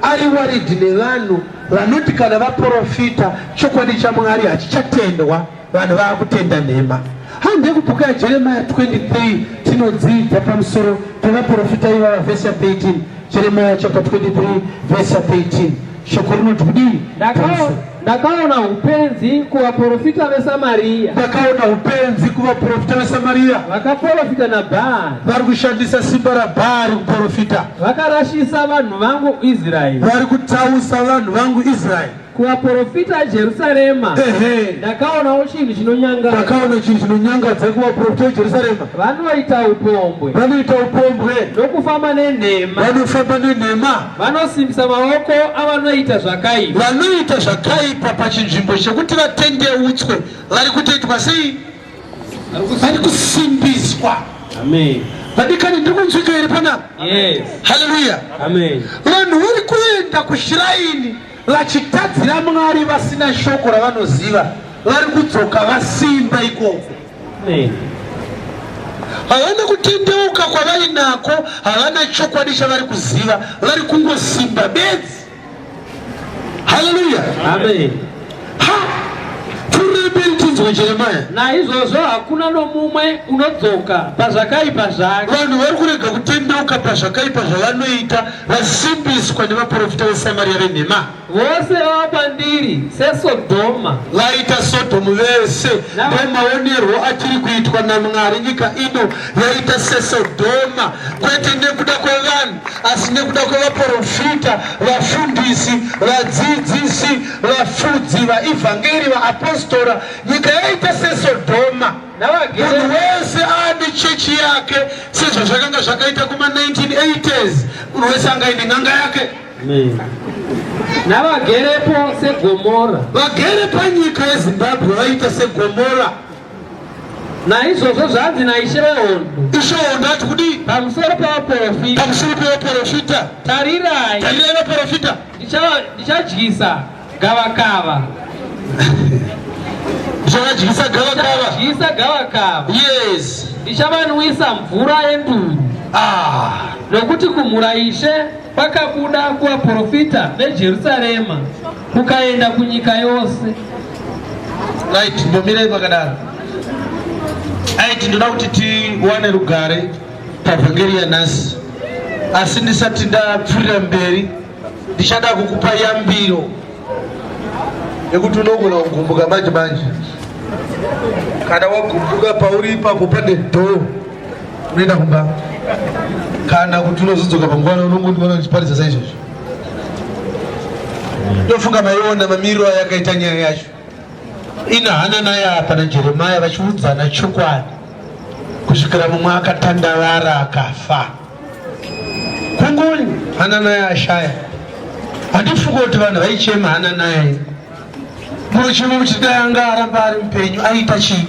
Ari worried nevanhu vanoti kana vaprofita chokwadi chaMwari hachichatendwa, vanhu vaakutenda nhema. Hande kubhuku yaJeremiah 23 tinodzidza pamusoro pevaprofita ivava, vhesi ya 13. Jeremiah chapter 23 vhesi ya 13. Shoko rinoti kudii? Ndakaona upenzi kuvaprofita veSamaria. Ndakaona upenzi kuvaprofita veSamaria. Vakaprofita naBhaari. Vari kushandisa simba raBhaari kuprofita. Vakarashisa vanhu vangu Israeri. Vari kutsausa vanhu vangu Israeri. Kuvaprofita Jerusarema. Ehe. Ndakaonawo chinhu chinonyangadza. Ndakaona chinhu chinonyangadza kuvaprofita veJerusarema. Vanoita upombwe. Vanoita upombwe. Nokufamba nenhema. Vanofamba nenhema. Vanosimbisa maoko avanoita zvakaipa. Vanoita zvakaipa pachinzvimbo chekuti vatendeutswe vari kutoitwa sei? Vari kusimbiswa. Amen. Vadikani, ndiri kunzwika here panapa? Yes. Haleluya. Amen. Vanhu vari kuenda kushiraini vachitadzira Mwari vasina shoko ravanoziva, vari kudzoka vasimba ikoko. Amen. Havana kutendeuka kwavainako, havana chokwadi chavari kuziva, vari kungosimba bedzi. Haleluya. Amen. Ha! Pfuurira mberi tinzwe Jeremiah. Naizvozvo hakuna nomumwe unodzoka pazvakaipa zvake. Vanhu vari kurega kutendeuka pazvakaipa zvavanoita, vasimbiswa nevaprofita veSamaria venhema. Vose vava kwandiri seSodhoma. Vaita Sodhomu vese. Ndomaonerwo atiri kuitwa naMwari nyika ino yaita seSodhoma, kwete nekuda kwevanhu asi nekuda kwevaprofita, vafundisi, vadzidzisi, vafudzi, vaivhangeri, vaapostora. Nyika yaita seSodhoma. Munhu wese aane chechi yake sezvazvakanga zvakaita kuma 1980s. Munhu wese anga aine n'anga yake. Navagerepo seGomora. Vagere panyika yeZimbabwe vaita seGomora. Naizvozvo zvanzi naIshe wehondo. Ishe wehondo ati kudii? Pamusoro pevaprofita. Pamusoro pevaprofita. Tarirai. Tarirai vaprofita. Ndichadyisa gavakava. Ndichavadyisa gavakava. Ndichadyisa gavakava. Yes. Ndichavanwisa mvura yenduru. Ah. Nokuti kumhura Ishe kwakabuda kuvaprofita veJerusarema kukaenda kunyika yose. Right, mbomirai pakadaro. Aiti ndoda kuti tiwane rugare pavhangeri yanhasi, asi ndisati ndapfurira mberi ndichada kukupa yambiro yekuti unogona kugumbuka manje manje. Kana wagumbuka pauri ipapo pane dhoo unoenda kumba, kana kuti unozodzoka panguva unongondiona ndichiparidza saizvozvo. Ndofunga maiona mamiriro ayakaita nyaya yacho. Ina Hananaya apa naJeremaya vachiudzana chokwadi kusvikira mumwe akatandavara akafa. Kungoni Hananaya ashaya. Handifunga kuti vanhu vaichema Hananaya ini. Munochema kuti dai anga aramba ari mupenyu aita chii?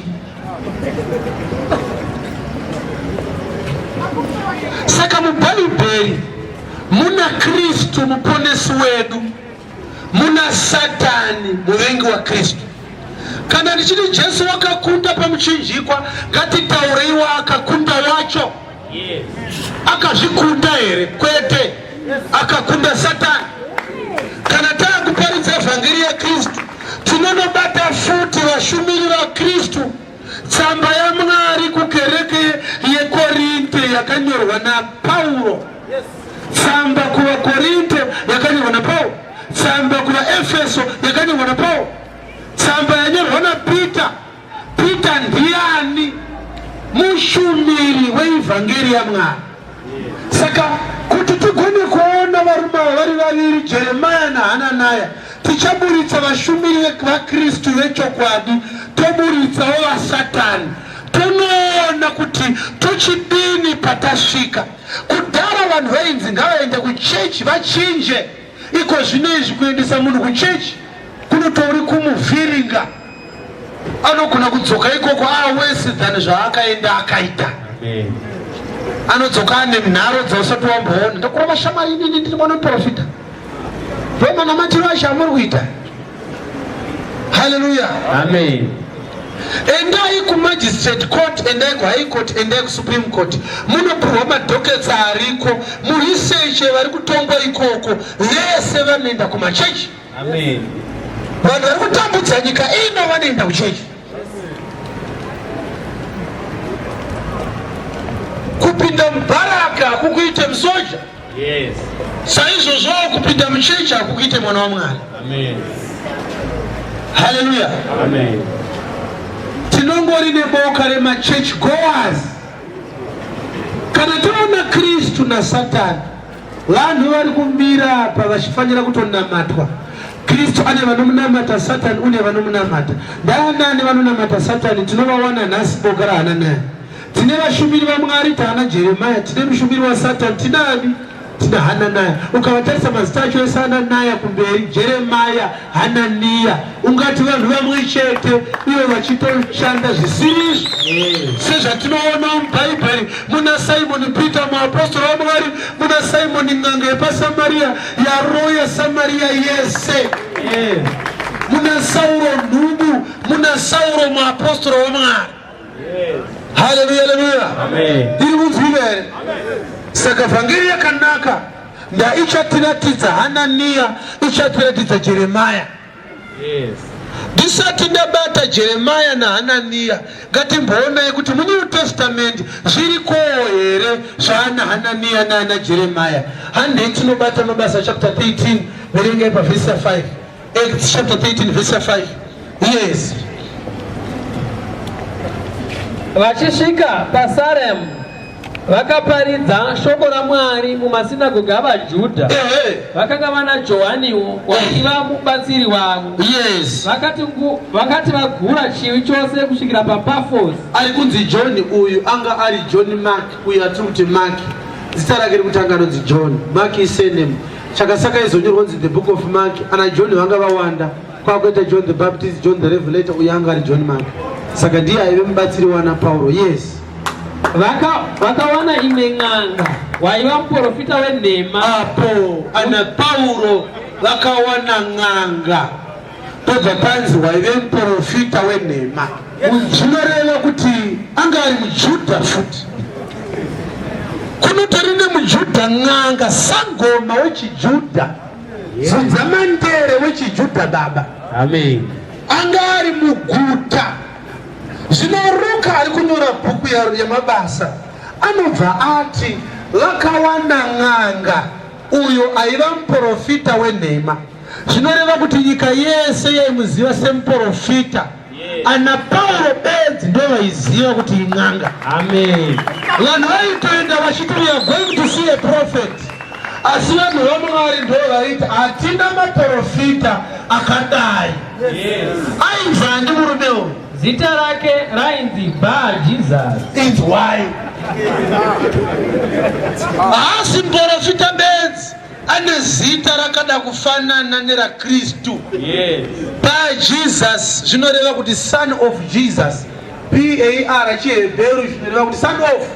Saka muBhaibheri Muna Kristu muponesi wedu, muna Satani muvengi waKristu. Kana ndichiti Jesu wakakunda pamuchinjikwa, ngatitaurei waakakunda wacho. Akazvikunda here? Kwete, akakunda Satani. Kana taakuparidza vhangeri yaKristu, tinonobata futi vashumiri vaKristu. Tsamba yaMwari kukereke yeKorinte yakanyorwa naPauro. Tsamba kuvaKorinte yakanyorwa naPauro. Tsamba kuvaEfeso yakanyorwa naPauro. Tsamba yanyorwa naPita. Pita ndiani? Mushumiri weivhangeri yaMwari. Saka kuti tigone kuona varume ava vari vaviri, Jeremia naHananaya, tichaburitsa vashumiri vaKristu vechokwadi, toburitsawo vaSatani, tonoona kuti tochidini patasvika. Kudhara vanhu vainzi ngavaende kuchechi vachinje. Iko zvino izvi kuendesa munhu kuchechi kunotori kumuvhiringa, anogona kudzoka ikoko awese than zvaakaenda akaita. Anodzoka ane nharo dzausati wamboona. Ndakurova shamwari inini ndiri mwana muprofita, ndomanamatiro acho amuri kuita. Haleluya, amen. Endai kumagistrate court, endai kuhigh court, endai kusupreme court, munopiwa madhoketsi ariko, muresearche vari kutongwa ikoko, vese vanoenda kumachechi. Amen. Vanhu vari kutambudza nyika ino vanoenda kuchechi. Kupinda mubaraka hakukuite musoja. Yes. Saizvozvowo kupinda muchechi hakukuite mwana waMwari. Amen. Haleluya. Amen. Tinongori neboka remachurch goers. Kana toona Kristu naSatani, vanhu vari kumira apa vachifanira kutonamatwa. Kristu ane vanomunamata, Satani une vanomunamata. Ndaanani vanonamata Satani? Tinovawana nhasi boka raHananaya. Tine vashumiri vaMwari, taana Jeremia, tine mushumiri waSatani, tinani? Tina Hananaya. Ukavatarisa mazita acho ese Hananaya kumberi, Jeremia, Hananiya, ungati vanhu vamwe chete ivo vachitoshanda zvisirizvo. Sezvatinoona muBhaibheri muna Simoni Peter muapostora waMwari, muna Simoni n'anga yepaSamaria yaroya Samaria yese, muna Sauro nhubu, muna Sauro muapostora waMwari. Haleluya, haleluya. Iri kunzwika here? Saka vhangeri yakanaka ndaichatiratidza Hananiya, ichatiratidza Jeremia. Ndisati ndabata Jeremia naHananiya, ngatimboonai kuti muNew Testament zvirikowo here zvaana Hananiya naana Jeremia. Handei tinobata Mabasa chapter 13, verengai pavhesi ya 5. Acts chapter 13 verse 5. Yes. Vachisvika paSaremu vakaparidza shoko raMwari mumasinagoge avaJudha. Vakanga vana Johaniwo waiva mubatsiri wavo. Yes. Vakati vagura chiwi chose kusvikira paPafosi. Ari kunzi John uyu anga ari John Mark, uyu atiri kuti Mark. Zita rake rekutanga anonzi John. Mark is surname. Chakasaka izonyorwa kunzi the book of Mark. Ana John vanga vawanda, kwakuita John the Baptist, John the Revelator, uyu anga ari John Mark. Saka ndiye aive mubatsiri wana Pauro. Yes. Vakawana imwe n'anga waiva muprofita wenhema. Apo ana Pauro vakawana n'anga, pobva panzi waive muprofita wenhema. Zvinoreva kuti anga ari muJudha futi. Kunotori nemuJudha n'anga, sangoma wechiJudha, zunzamandere wechiJudha baba. Amen. Anga ari muguta. Zvino Ruka ari kunyora bhuku yaMabasa anobva ati vakawana n'anga uyo aiva muprofita wenhema. Zvinoreva kuti nyika yese yaimuziva semuprofita. Ana Pauro bedzi ndo vaiziva kuti in'anga. Amen. Vanhu vaitoenda vachiti we are going to see a prophet, asi vanhu vaMwari ndo vaiti hatina maprofita akadai. Ainzani murume uyu? Zita rake rainzi Bar Jesus. Inzwai, haasi muprofita bedzi, ane zita rakada kufanana neraKristu. Yes. Bar Jesus zvinoreva kuti son of Jesus. Bar chiHebheru zvinoreva kuti son of.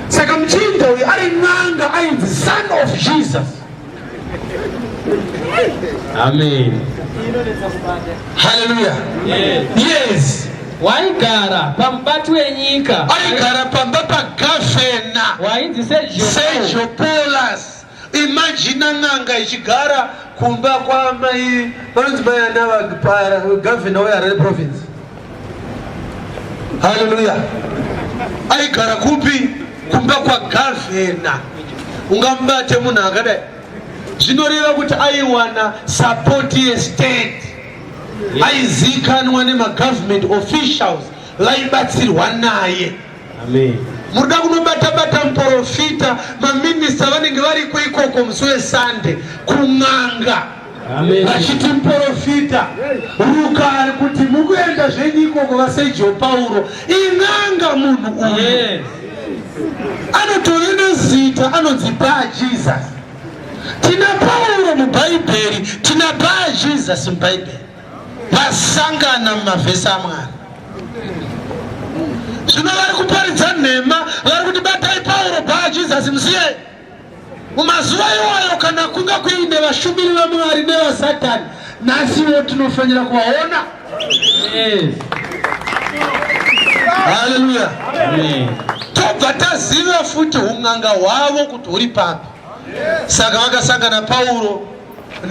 Saka muchinda uyu ari n'anga ainzi son of Jesus. Amen. Haleluya. Yes. Yes. Waigara pamubati wenyika. Aigara pamba pagavhena. Wainzi Sergio. Sergio Paulus. Imagine n'anga ichigara kumba kwamai vanonzi mai ana gavhena weHarare province. Haleluya. Aigara kupi? Kumba kwagavhena. Ungamubate munhu akadai? Zvinoreva kuti aiwana support yestate. Aizikanwa nemagovernment officials vaibatsirwa naye. Amen. Munoda kunobata-bata muprofita, maminista vanenge variko ikoko musi weSunday kun'anga. Amen. Vachiti muprofita Ruka ari kuti mukuenda zvenyu ikoko vaSergio Pauro in'anga munhu uyu. Yes. Anotove nezita anonzi Bar Jesus. Tina Pauro muBhaibheri, tina Bar Jesus muBhaibheri. Vasangana mumavhesi aMwari. Zvino vari kuparidza nhema, vari kuti batai Pauro, Bar Jesus musiye. Mumazuva iwayo kana kunga kuine vashumiri vaMwari nevaSatani, nhasiwo tinofanira kuvaona. Yes. Haleluya. Amen. Tobva taziva futi un'anga hwavo kuti huri papi. Saka vakasangana Pauro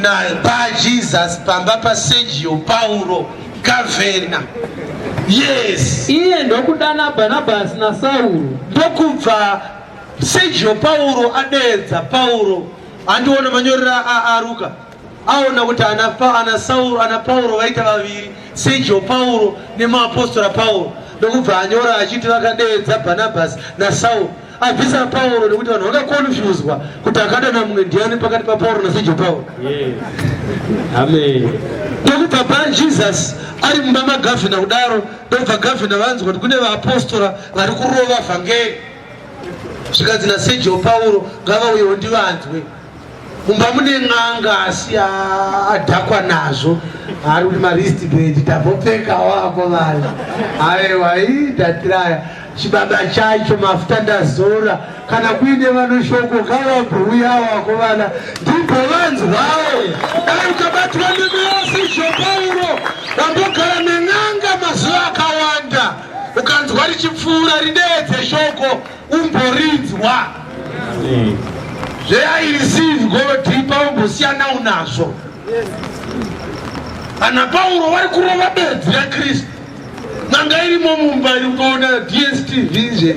naBar Jesus pamba paSergio Pauro gavhena. Yes. Iye ndokudana Bhanabhasi naSauro. Ndokubva Sergio Pauro adeedza Pauro. Andiona manyorero aRuka. Aona kuti ana, ana Sauro ana Pauro vaita vaviri, Sergio Pauro nemuapostora Pauro. Ndokubva anyora achiti vakadeedza Bhanabhasi naSauro. Abvisa Pauro nekuti vanhu vakakonfuzwa kuti akadana mumwe ndiani pakati paPauro naSergio Pauro. Yes. Amen. Ndokubva paJesus ari mumba magavhina kudaro, ndokubva gavhina vanzwa kuti kune vaapostora vari kurova vhangeri. Zvikanzi naSergio Pauro ngavauyewo ndivanzwe. Mumba mune n'anga asi adhakwa nazvo, ari kuti maristband tambopfeka wako vanhu. Aiwa, ii ndatiraya chibaba chacho mafuta ndazora, kana kuine vanoshoko ngavambouya wako vana ndimbovanzwawo. Dai ukabatwa nemweya Sergio Pauro wambogara nen'anga mazuva akawanda, ukanzwa richipfuura rideedze shoko umborinzwa. Zve I receive go deeper umbosiyana unazvo. Ana Pauro vari kurova bedzi raKristu. N'anga irimo mumba iri kutoona DSTV zve.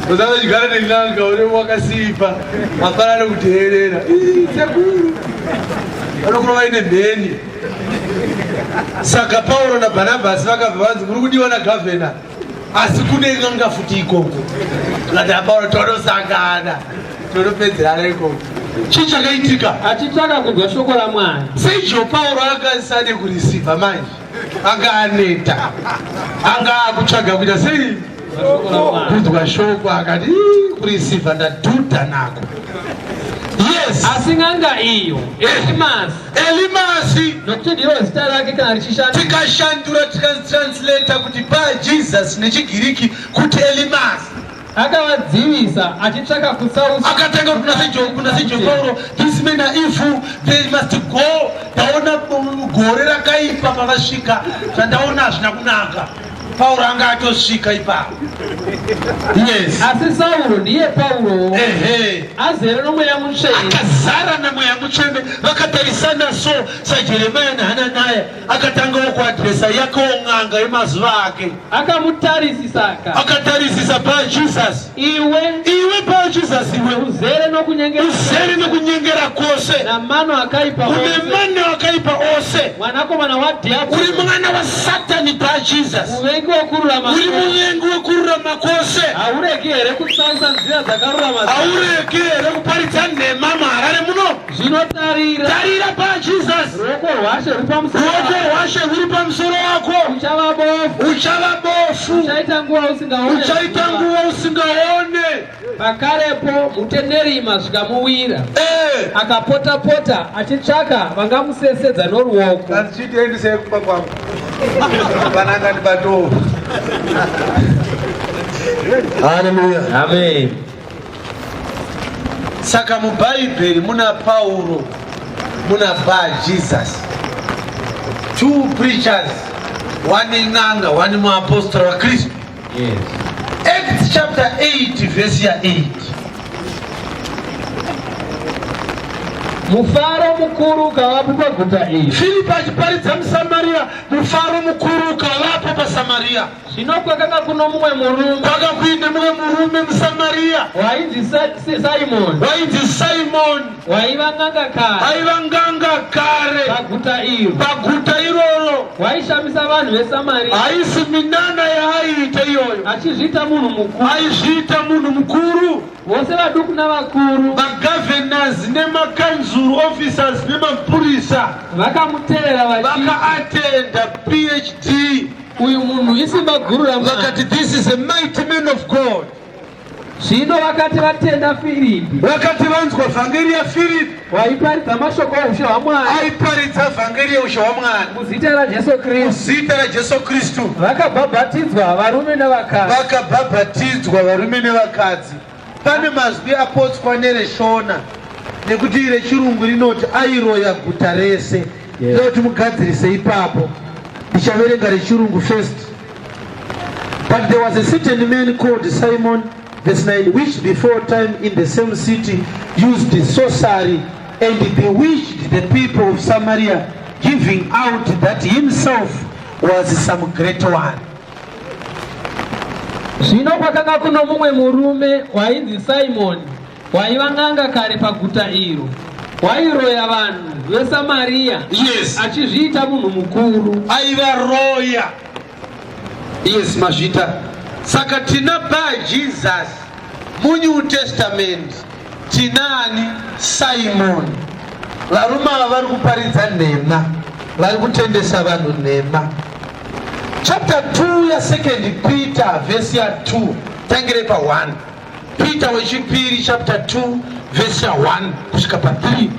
Usazogara nen'anga uri wakasipa hapana anokuteerera. Ii, sekuru vanokurova ine mheni. Saka Pauro naBhanabhasi vakabva vanzi muri kudiwa nagavhena, asi kune n'anga futi ikoko. Tikati aPauro tonosangana tonopedzerana ikoko. Chii chakaitika? Achitsvaka kunzwa shoko raMwari. Sergio Pauro akasade kurisivha manje, anga aneta, anga akutsvaga kuita sei kunzwa shoko, akati kurisivha ndadhudha nako. Yes. Asi n'anga iyo Elimasi, Elimasi, nokuti ndiro zita rake kana richishandura, tikashandura tikatranslata kuti pa Jesus nechigiriki kuti Elimasi, akavadzivisa achitsvaka kutsausa. Akatanga kuti kuna Sergio Pauro, these men are evil, they must go. Ndaona gore rakaipa pavasvika, zvandaona hazvina kunaka. Pauro anga atosvika ipapo. Yes. Asi Sauro ndiye Pauro, Ehe. azere nomweya mutsvene, akazara namweya mutsvene. Vakatarisana so saJeremia naHananaya. Akatangawo kuadresa yakewo n'anga yemazuva ake. Akamutarisisa Akatarisisa paJesus. Iwe, Iwe paJesus iwe, uzere nokunyengera, uzere nekunyengera kwose, namano akaipa une ose, mano akaipa ose, mwanakomana wadhiabhori, uri mwana waSatani paJesus, muvengi wokururama, uri muvengi wekururama kwose, hauregi here kutsausa nzira dzakarurama? Hauregi here kuparidza nhema muHarare muno? Zvinotarira, Tarira paJesus, ruoko rwaShe ruri pamusoro, ruoko rwaShe rwuri pamusoro wako, uchava bofu, uchava bofu, uchaita nguva usingaone, uchaita nguva usingaone. Pakarepo mhute nerima zvikamuwira, akapota-pota achitsvaka vangamusesedza noruoko. Kandichitiendisei kumba kwangu, hapana angandibatowo. Haleluya. Amen. Saka muBhaibheri muna Pauro, muna Bar Jesus, two preachers, one n'anga, one muapostora waKristu. Yes. Acts chapter 8 verse ya 8. Mufaro mukuru ukavapo paguta iri. Filipi achiparidza muSamaria, mufaro mukuru ukavapo paSamaria. Zvino kwakanga kuno mumwe murume Kwanga kuine mumwe murume muSamaria wainzi Simoni, wainzi Simoni, waiva n'anga kare aiva nganga kare paguta iro, paguta iroro. Waishamisa vanhu veSamaria, Haisi minana yaaiita iyoyo, achizviita munhu mukuru. Aizviita munhu mukuru. Vose vaduku navakuru Magovernors nemacouncil officers nemapurisa vakamutevera vachiti, vakaatenda PhD. Uyu munhu isimba guru raMwari. Vakati, "This is a mighty man of God." Zvino vakati vatenda Firipi, Vakati vanzwa vhangeri yaFiripi, waiparidza mashoko oushe hwaMwari aiparidza vhangeri yeushe hwaMwari muzita raJesu Kristu, muzita raJesu Kristu, vakabhabhatidzwa varume navakadzi. Vakabhabhatidzwa varume nevakadzi. Pane mazwi apotswa nereShona, nekuti rechirungu rinoti airoya guta rese. Ndokuti mugadzirise ipapo. Ndichaverenga rechirungu first. "But there was a certain man called Simon," verse 9, "which before time in the same city used sorcery and bewitched the people of Samaria, giving out that himself was some great one." Zvino kwakanga kuno mumwe murume wainzi Simoni, waiva n'anga kare paguta iro, wairoya vanhu veSamariya, achizviita munhu mukuru. Aivaroya. Yes, mazvita. Saka tina Bar Jesus muNew Testament, tinani Simon. Varume ava vari kuparidza nhema, vari kutendesa vanhu nhema. Chapter 2 yasecond Peter, vhesi ya2, tangire pa1. Peter wechipiri chapter 2 vhesi ya1 kusvika pa3.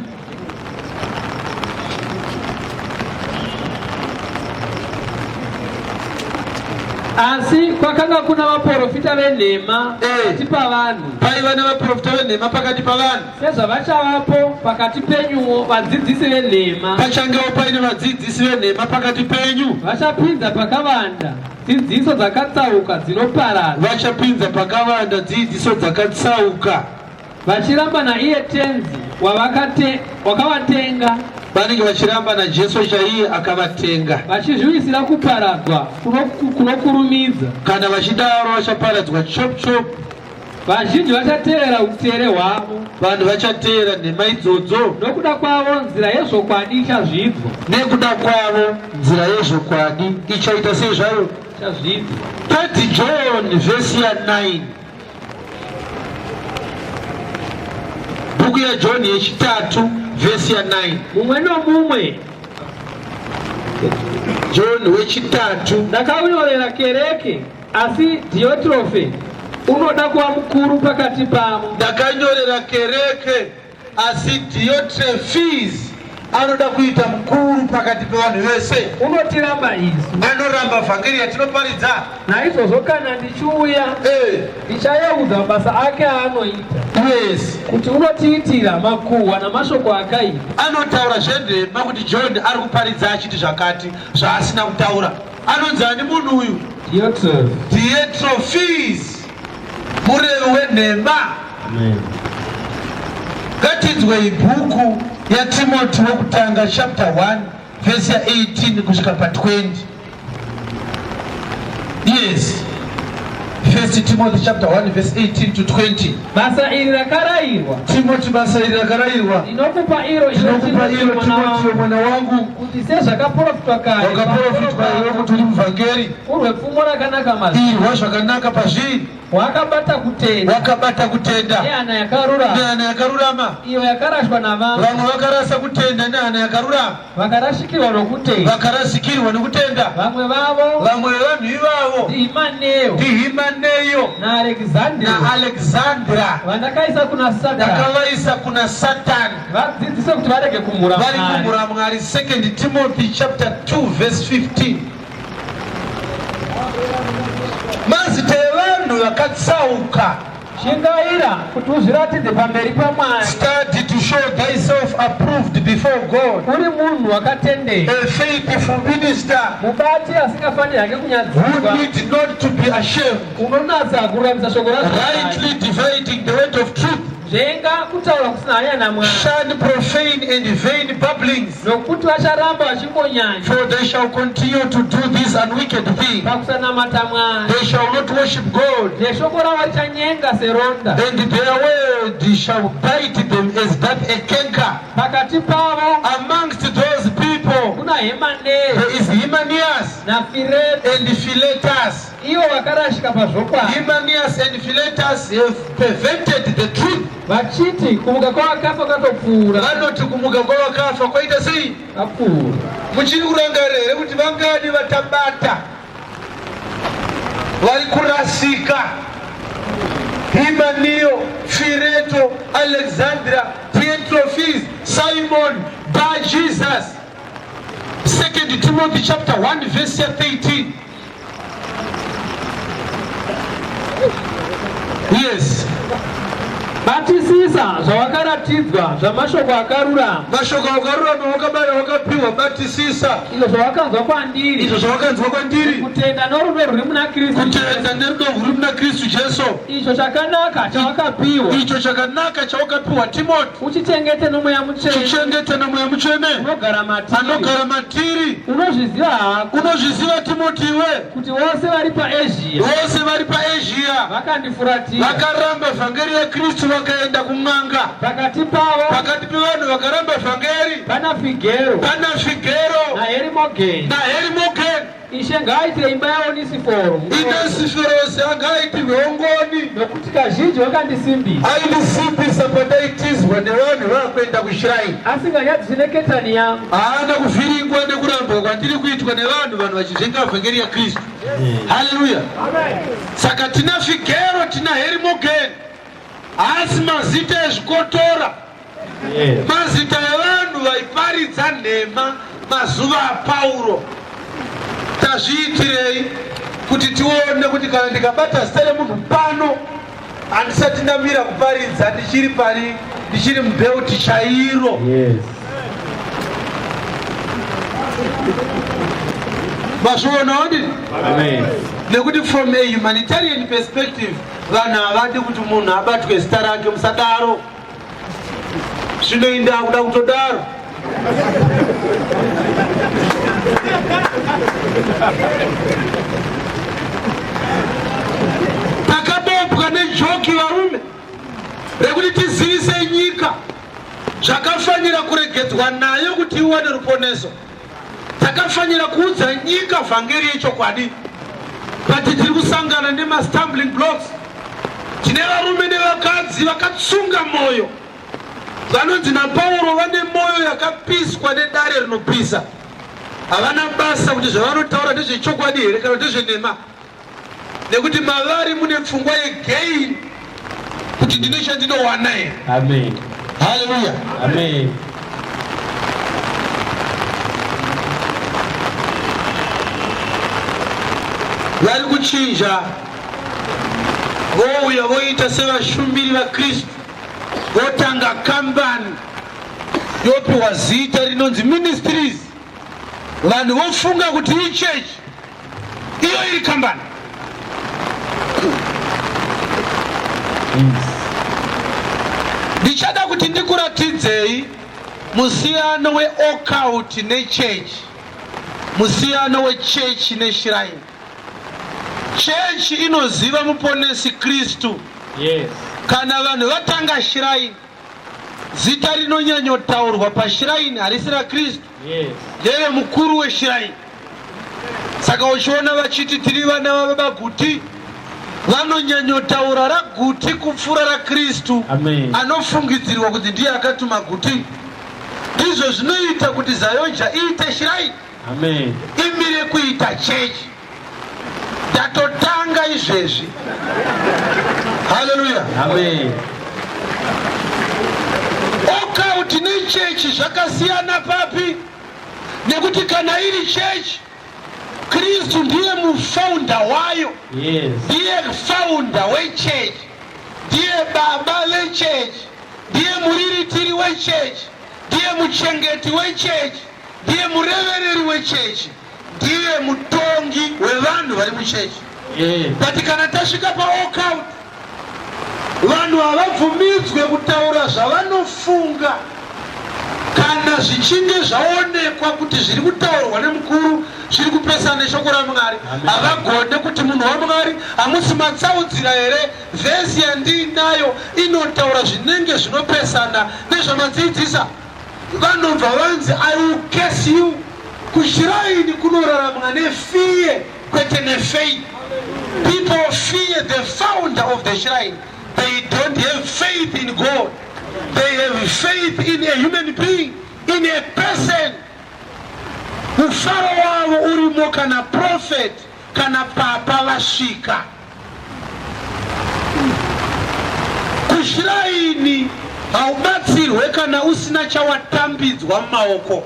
Asi kwakanga kuna vaprofita venhema pakati pavanhu, Paiva nevaprofita venhema pakati pavanhu, sezvavachavapo pakati penyuwo vadzidzisi venhema, pachangewo paine vadzidzisi venhema pakati penyu, vachapinza pakavanda dzidziso dzakatsauka dzinoparadza, vachapinza pakavanda dzidziso dzakatsauka, vachiramba naiye Tenzi wakavatenga, vanenge vachiramba naJesu chaiye akavatenga, vachizviwisira kuparadzwa kunokurumidza. Kana vachidaro vachaparadzwa chop chop. Vazhinji vachatevera utere hwavo. Vanhu vachateera nhema idzodzo. Nokuda kwavo nzira yezvokwadi ichazvidzwa. Nekuda kwavo nzira yezvokwadi ichaita sei zvayo? Ichazvidzwa. 3 John vhesi ya9, bhuku yaJohn yechitatu vhesi ya9. Mumwe nomumwe John wechitatu. Ndakaunyorera kereke, asi Dhiotrofe unoda kuva mukuru pakati pavo. Ndakanyorera kereke, asi Diotrefis anoda kuita mukuru pakati pevanhu vese. Unotiramba isu. Anoramba vhangeri yatinoparidza. Naizvozvo kana ndichiuya, ndichayeudza mabasa ake aanoita, kuti unotiitira makuhwa namashoko akaipa. Anotaura zvenhema kuti John ari kuparidza achiti zvakati zvaasina kutaura. Anonzi ani munhu uyu? Diotrephes. Diotrefis, murevi wenhema. Amen. Ngatinzwei bhuku yaTimoti wokutanga chapter 1 vhesi ya18 kusvika pa20. Yes, First Timothy chapter 1 verse 18 to 20. Basa iri rakarayirwa. Timoti, basa iri rakarayirwa. Ndinokupa iro, iwe Tinokupa iro, Timothy, mwana Timotio, wangu, mwana wangu, kuti sezvakaprofitwa kare wakaprofitwa iwe kuti uri muvhangeri, urwe pfumo rakanaka mazvi, irwa zvakanaka pazviri, wakabata kutenda wakabata kutenda nehana yakarurama, nehana yakarurama. Iyo yakarashwa navamwe, Vamwe vakarasa kutenda nehana yakarurama, vakarashikirwa nokutenda. Vakarasikirwa nekutenda. Vamwe vavo Vamwe vevanhu ivavo ndiHimaneo ndiHimaneyo naAlexandro, naAlexandra, vandakaisa kuna Satani, ndakavaisa kuna Satani, vadzidzise kuti varege kumhura vari Mwari. kumhura Mwari. 2 Timothy chapter 2 verse 15. Mazita evanhu vakatsauka. Shingaira kuti uzviratidze pamberi paMwari. Study to show thyself approved before God. Uri munhu wakatendeka. A faithful minister. Mubati asingafaniri hake kunyadziswa. Who need not to be ashamed. Unonatsa kururamisa shoko raZwari. Rightly dividing the word of truth. Zvenga kutaura kusina hanya naMwari. Shun profane and vain babblings. Nokuti vacharamba vachingonyanya. For they shall continue to do this unwicked thing. Pakusanamata Mwari. They shall not worship God. Neshoko ravo richanyenga seronda. And their word shall bite them as doth a canker. Pakati pavo. Amongst those people. Kuna Hemaneo. There is Hymenaeus. NaFileto. And Philetus. Ivo vakarashika pazvokwadi. Hymenaeus and Philetus have perverted the truth. Vachiti kumuka kwavakafa kwatopfuura. Vanoti kumuka kwavakafa kwaita sei? Kwapfuura. Muchiri kurangarira here kuti vangani vatabata vari kurasika? Himanio, Fireto, Alexandra, Diotrephes, Simon, Bar Jesus. 2 Timothy chapter 1 verse 13. Yes. Batisisa zvawakaratidzwa zvamashoko akarurama. Mashoko akarurama wakabaya wakapiwa, batisisa. Izvo zvawakanzwa kwandiri. Izvo zvawakanzwa kwandiri. Kutenda norudo rwuri muna Kristu. Kutenda nerudo rwuri muna Kristu Jesu. Icho chakanaka chawakapiwa. Icho chakanaka chawakapiwa Timoti. Uchichengete noMweya Mutsvene. Chichengete noMweya Mutsvene. Unogara matiri. Anogara matiri. Unozviziva hako. Unozviziva Timoti iwe. Kuti vose vari paAsia. Vose vari paAsia. Vakandifuratira. Vakaramba vhangeri yaKristu vakaenda kun'anga. Pakati pavo. Pakati pevanhu vakaramba vhangeri. Pana Figero. Pana Figero. NaHerimogeni. NaHerimogeni. Ishe ngaaitire imba yaOnisiforo. Onisiforosi angaitirwewo ngoni. Nokuti kazhinji wakandisimbisa. Aindisimbisa pandaitizwa nevanhu vakuenda kushiraini. Asinganyadziswi neketani yangu. Haana kuvhiringwa nekurambwa kwandiri kuitwa nevanhu, vanhu vachizvenga vhangeri yaKristu. Haleluya. Saka tina Figero, tina Herimogeni. Haasi mazita ezvikotora. Mazita evanhu vaiparidza nhema mazuva aPauro. Tazviitirei kuti tione kuti kana ndikabata zita remunhu pano handisati ndamira kuparidza ndichiri pari ndichiri mubheuti chairo. Yes. Mazvionawo ndini? Amen. Nekuti from a humanitarian perspective vanhu havadi kuti munhu abatwe zita rake, musadaro. Zvinoinda kuda kutodaro. Takabopwa nejoki varume rekuti tizivise nyika zvakafanira kuregedzwa nayo kuti iwane ruponeso. Takafanira kuudza nyika vhangeri yechokwadi, but tiri kusangana nemastumbling blocks. Tine varume nevakadzi vakatsunga mwoyo, vanonzi naPauro vane mwoyo yakapiswa nedare rinopisa. Havana basa kuti zvavanotaura ndezvechokwadi here kana ndezvenhema, nekuti mavari mune pfungwa yegain, kuti ndine chandinowana here. Amen. Haleluya. Amen. Vari kuchinja vouya voita sevashumiri vaKristu, votanga kambani yopiwa zita rinonzi Ministries. Vanhu vofunga kuti ichechi, iyo iri kambani. Ndichada kuti ndikuratidzei musiyano weoccult nechechi, musiyano wechechi neshrine. Chechi inoziva muponesi Kristu. Yes. Kana vanhu vatanga shrine, zita rinonyanyotaurwa pashrine harisi raKristu. Yes. Ndere mukuru weshrine. Saka uchiona vachiti tiri vana vababa Guti, vanonyanyotaura raGuti kupfuura raKristu. Amen. Anofungidzirwa kuti ndiye akatuma Guti. Ndizvo zvinoita kuti Zayoja iite shrine. Amen. Imire kuita chechi. Ndatotanga izvezvi. Haleluya. Amen. Occult nechechi zvakasiyana papi? Nekuti kana iri chechi, Kristu ndiye mufounder wayo. Yes. Ndiye founder wechechi, ndiye baba vechechi, ndiye muriritiri wechechi, ndiye muchengeti wechechi, ndiye murevereri wechechi, ndiye mutongi wevanhu vari muchechi. Yes. But kana tasvika paoccult, vanhu havabvumidzwe kutaura zvavanofunga kana zvichinge zvaonekwa kuti zviri kutaurwa nemukuru zviri kupesana neshoko raMwari. Havagone kuti munhu waMwari, hamusi matsaudzira here? Vhesi yandiinayo inotaura zvinenge zvinopesana nezvamadzidzisa. Vanobva vanzi, I will curse you. Kushiraini kunoraramwa nefear, kwete nefaith. People fear the founder of the shrine. They don't have faith in God. They have faith in a human being, in a person. Mufaro wavo urimo kana prophet kana papa vasvika. Kushiraini haubatsirwe kana usina chawatambidzwa mumaoko.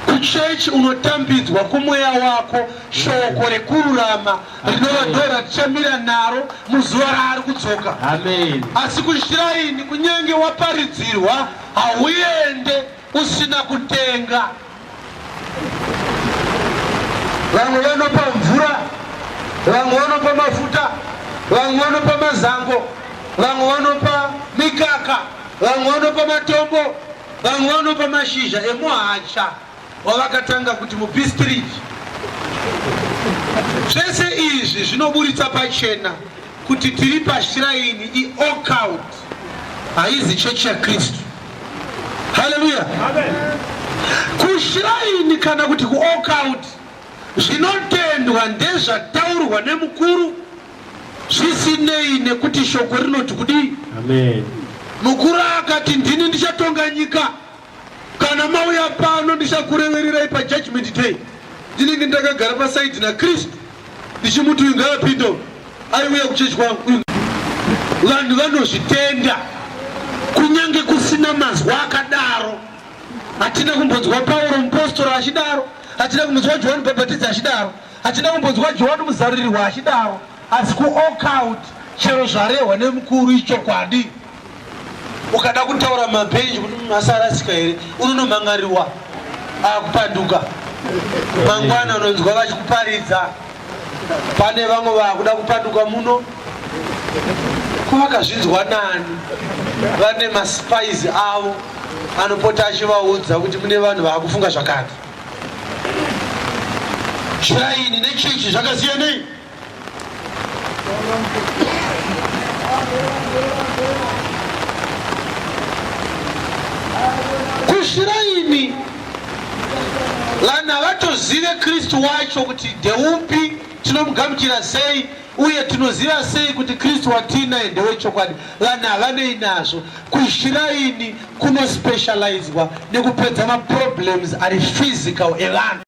Kuchechi unotambidzwa kumweya wako shoko rekururama rinova ndo ratichamira naro muzuva raari kudzoka. Amen. Asi kushiraini kunyange waparidzirwa hauende usina kutenga. Vamwe vanopa mvura, vamwe vanopa mafuta, vamwe vanopa mazango, vamwe vanopa mikaka, vamwe vanopa matombo, vamwe vanopa mashizha emuhacha wavakatanga kuti mubistriji. Zvese izvi zvinoburitsa pachena kuti tiri pashiraini ioccult, haizi chechi yaKristu. Haleluya! Kushiraini kana kuti kuoccult zvinotendwa ndezvataurwa nemukuru, zvisinei nekuti shoko rinoti kudii. Amen. Mukuru akati, ndini ndichatonga nyika, kana mauya pano ndichakurevererai pajudgment day. Ndinenge ndakagara pasaidi naKristu ndichimuti uyu ngaapinde, aiuya kuchechi kwangu. Vanhu vanozvitenda kunyange kusina mazwi akadaro. Hatina kumbonzwa Pauro mupostora achidaro, hatina kumbonzwa Johani Bhabhatidzi achidaro, hatina kumbonzwa Johani Muzarurirwa achidaro. Asi kuoccult chero zvarehwa nemukuru ichokwadi. Ukada kutaura mabhenji kuti munhu asarasika here, unonomhangarirwa akupanduka. Mangwana unonzwa vachikuparidza, pane vamwe vakuda kupanduka muno. Ko vakazvinzwa nani? Vane maspies avo anopota achivaudza kuti mune vanhu vaakufunga zvakati. Shrine nechechi zvakasiyanei? Kushiraini vanhu havatozive Kristu wacho kuti ndeupi, tinomugamuchira sei, uye tinoziva sei kuti Kristu watiinaye ndewechokwadi. Vanhu havanei nazvo. Kushiraini kunospecializwa nekupedza maproblems ari physical evanhu.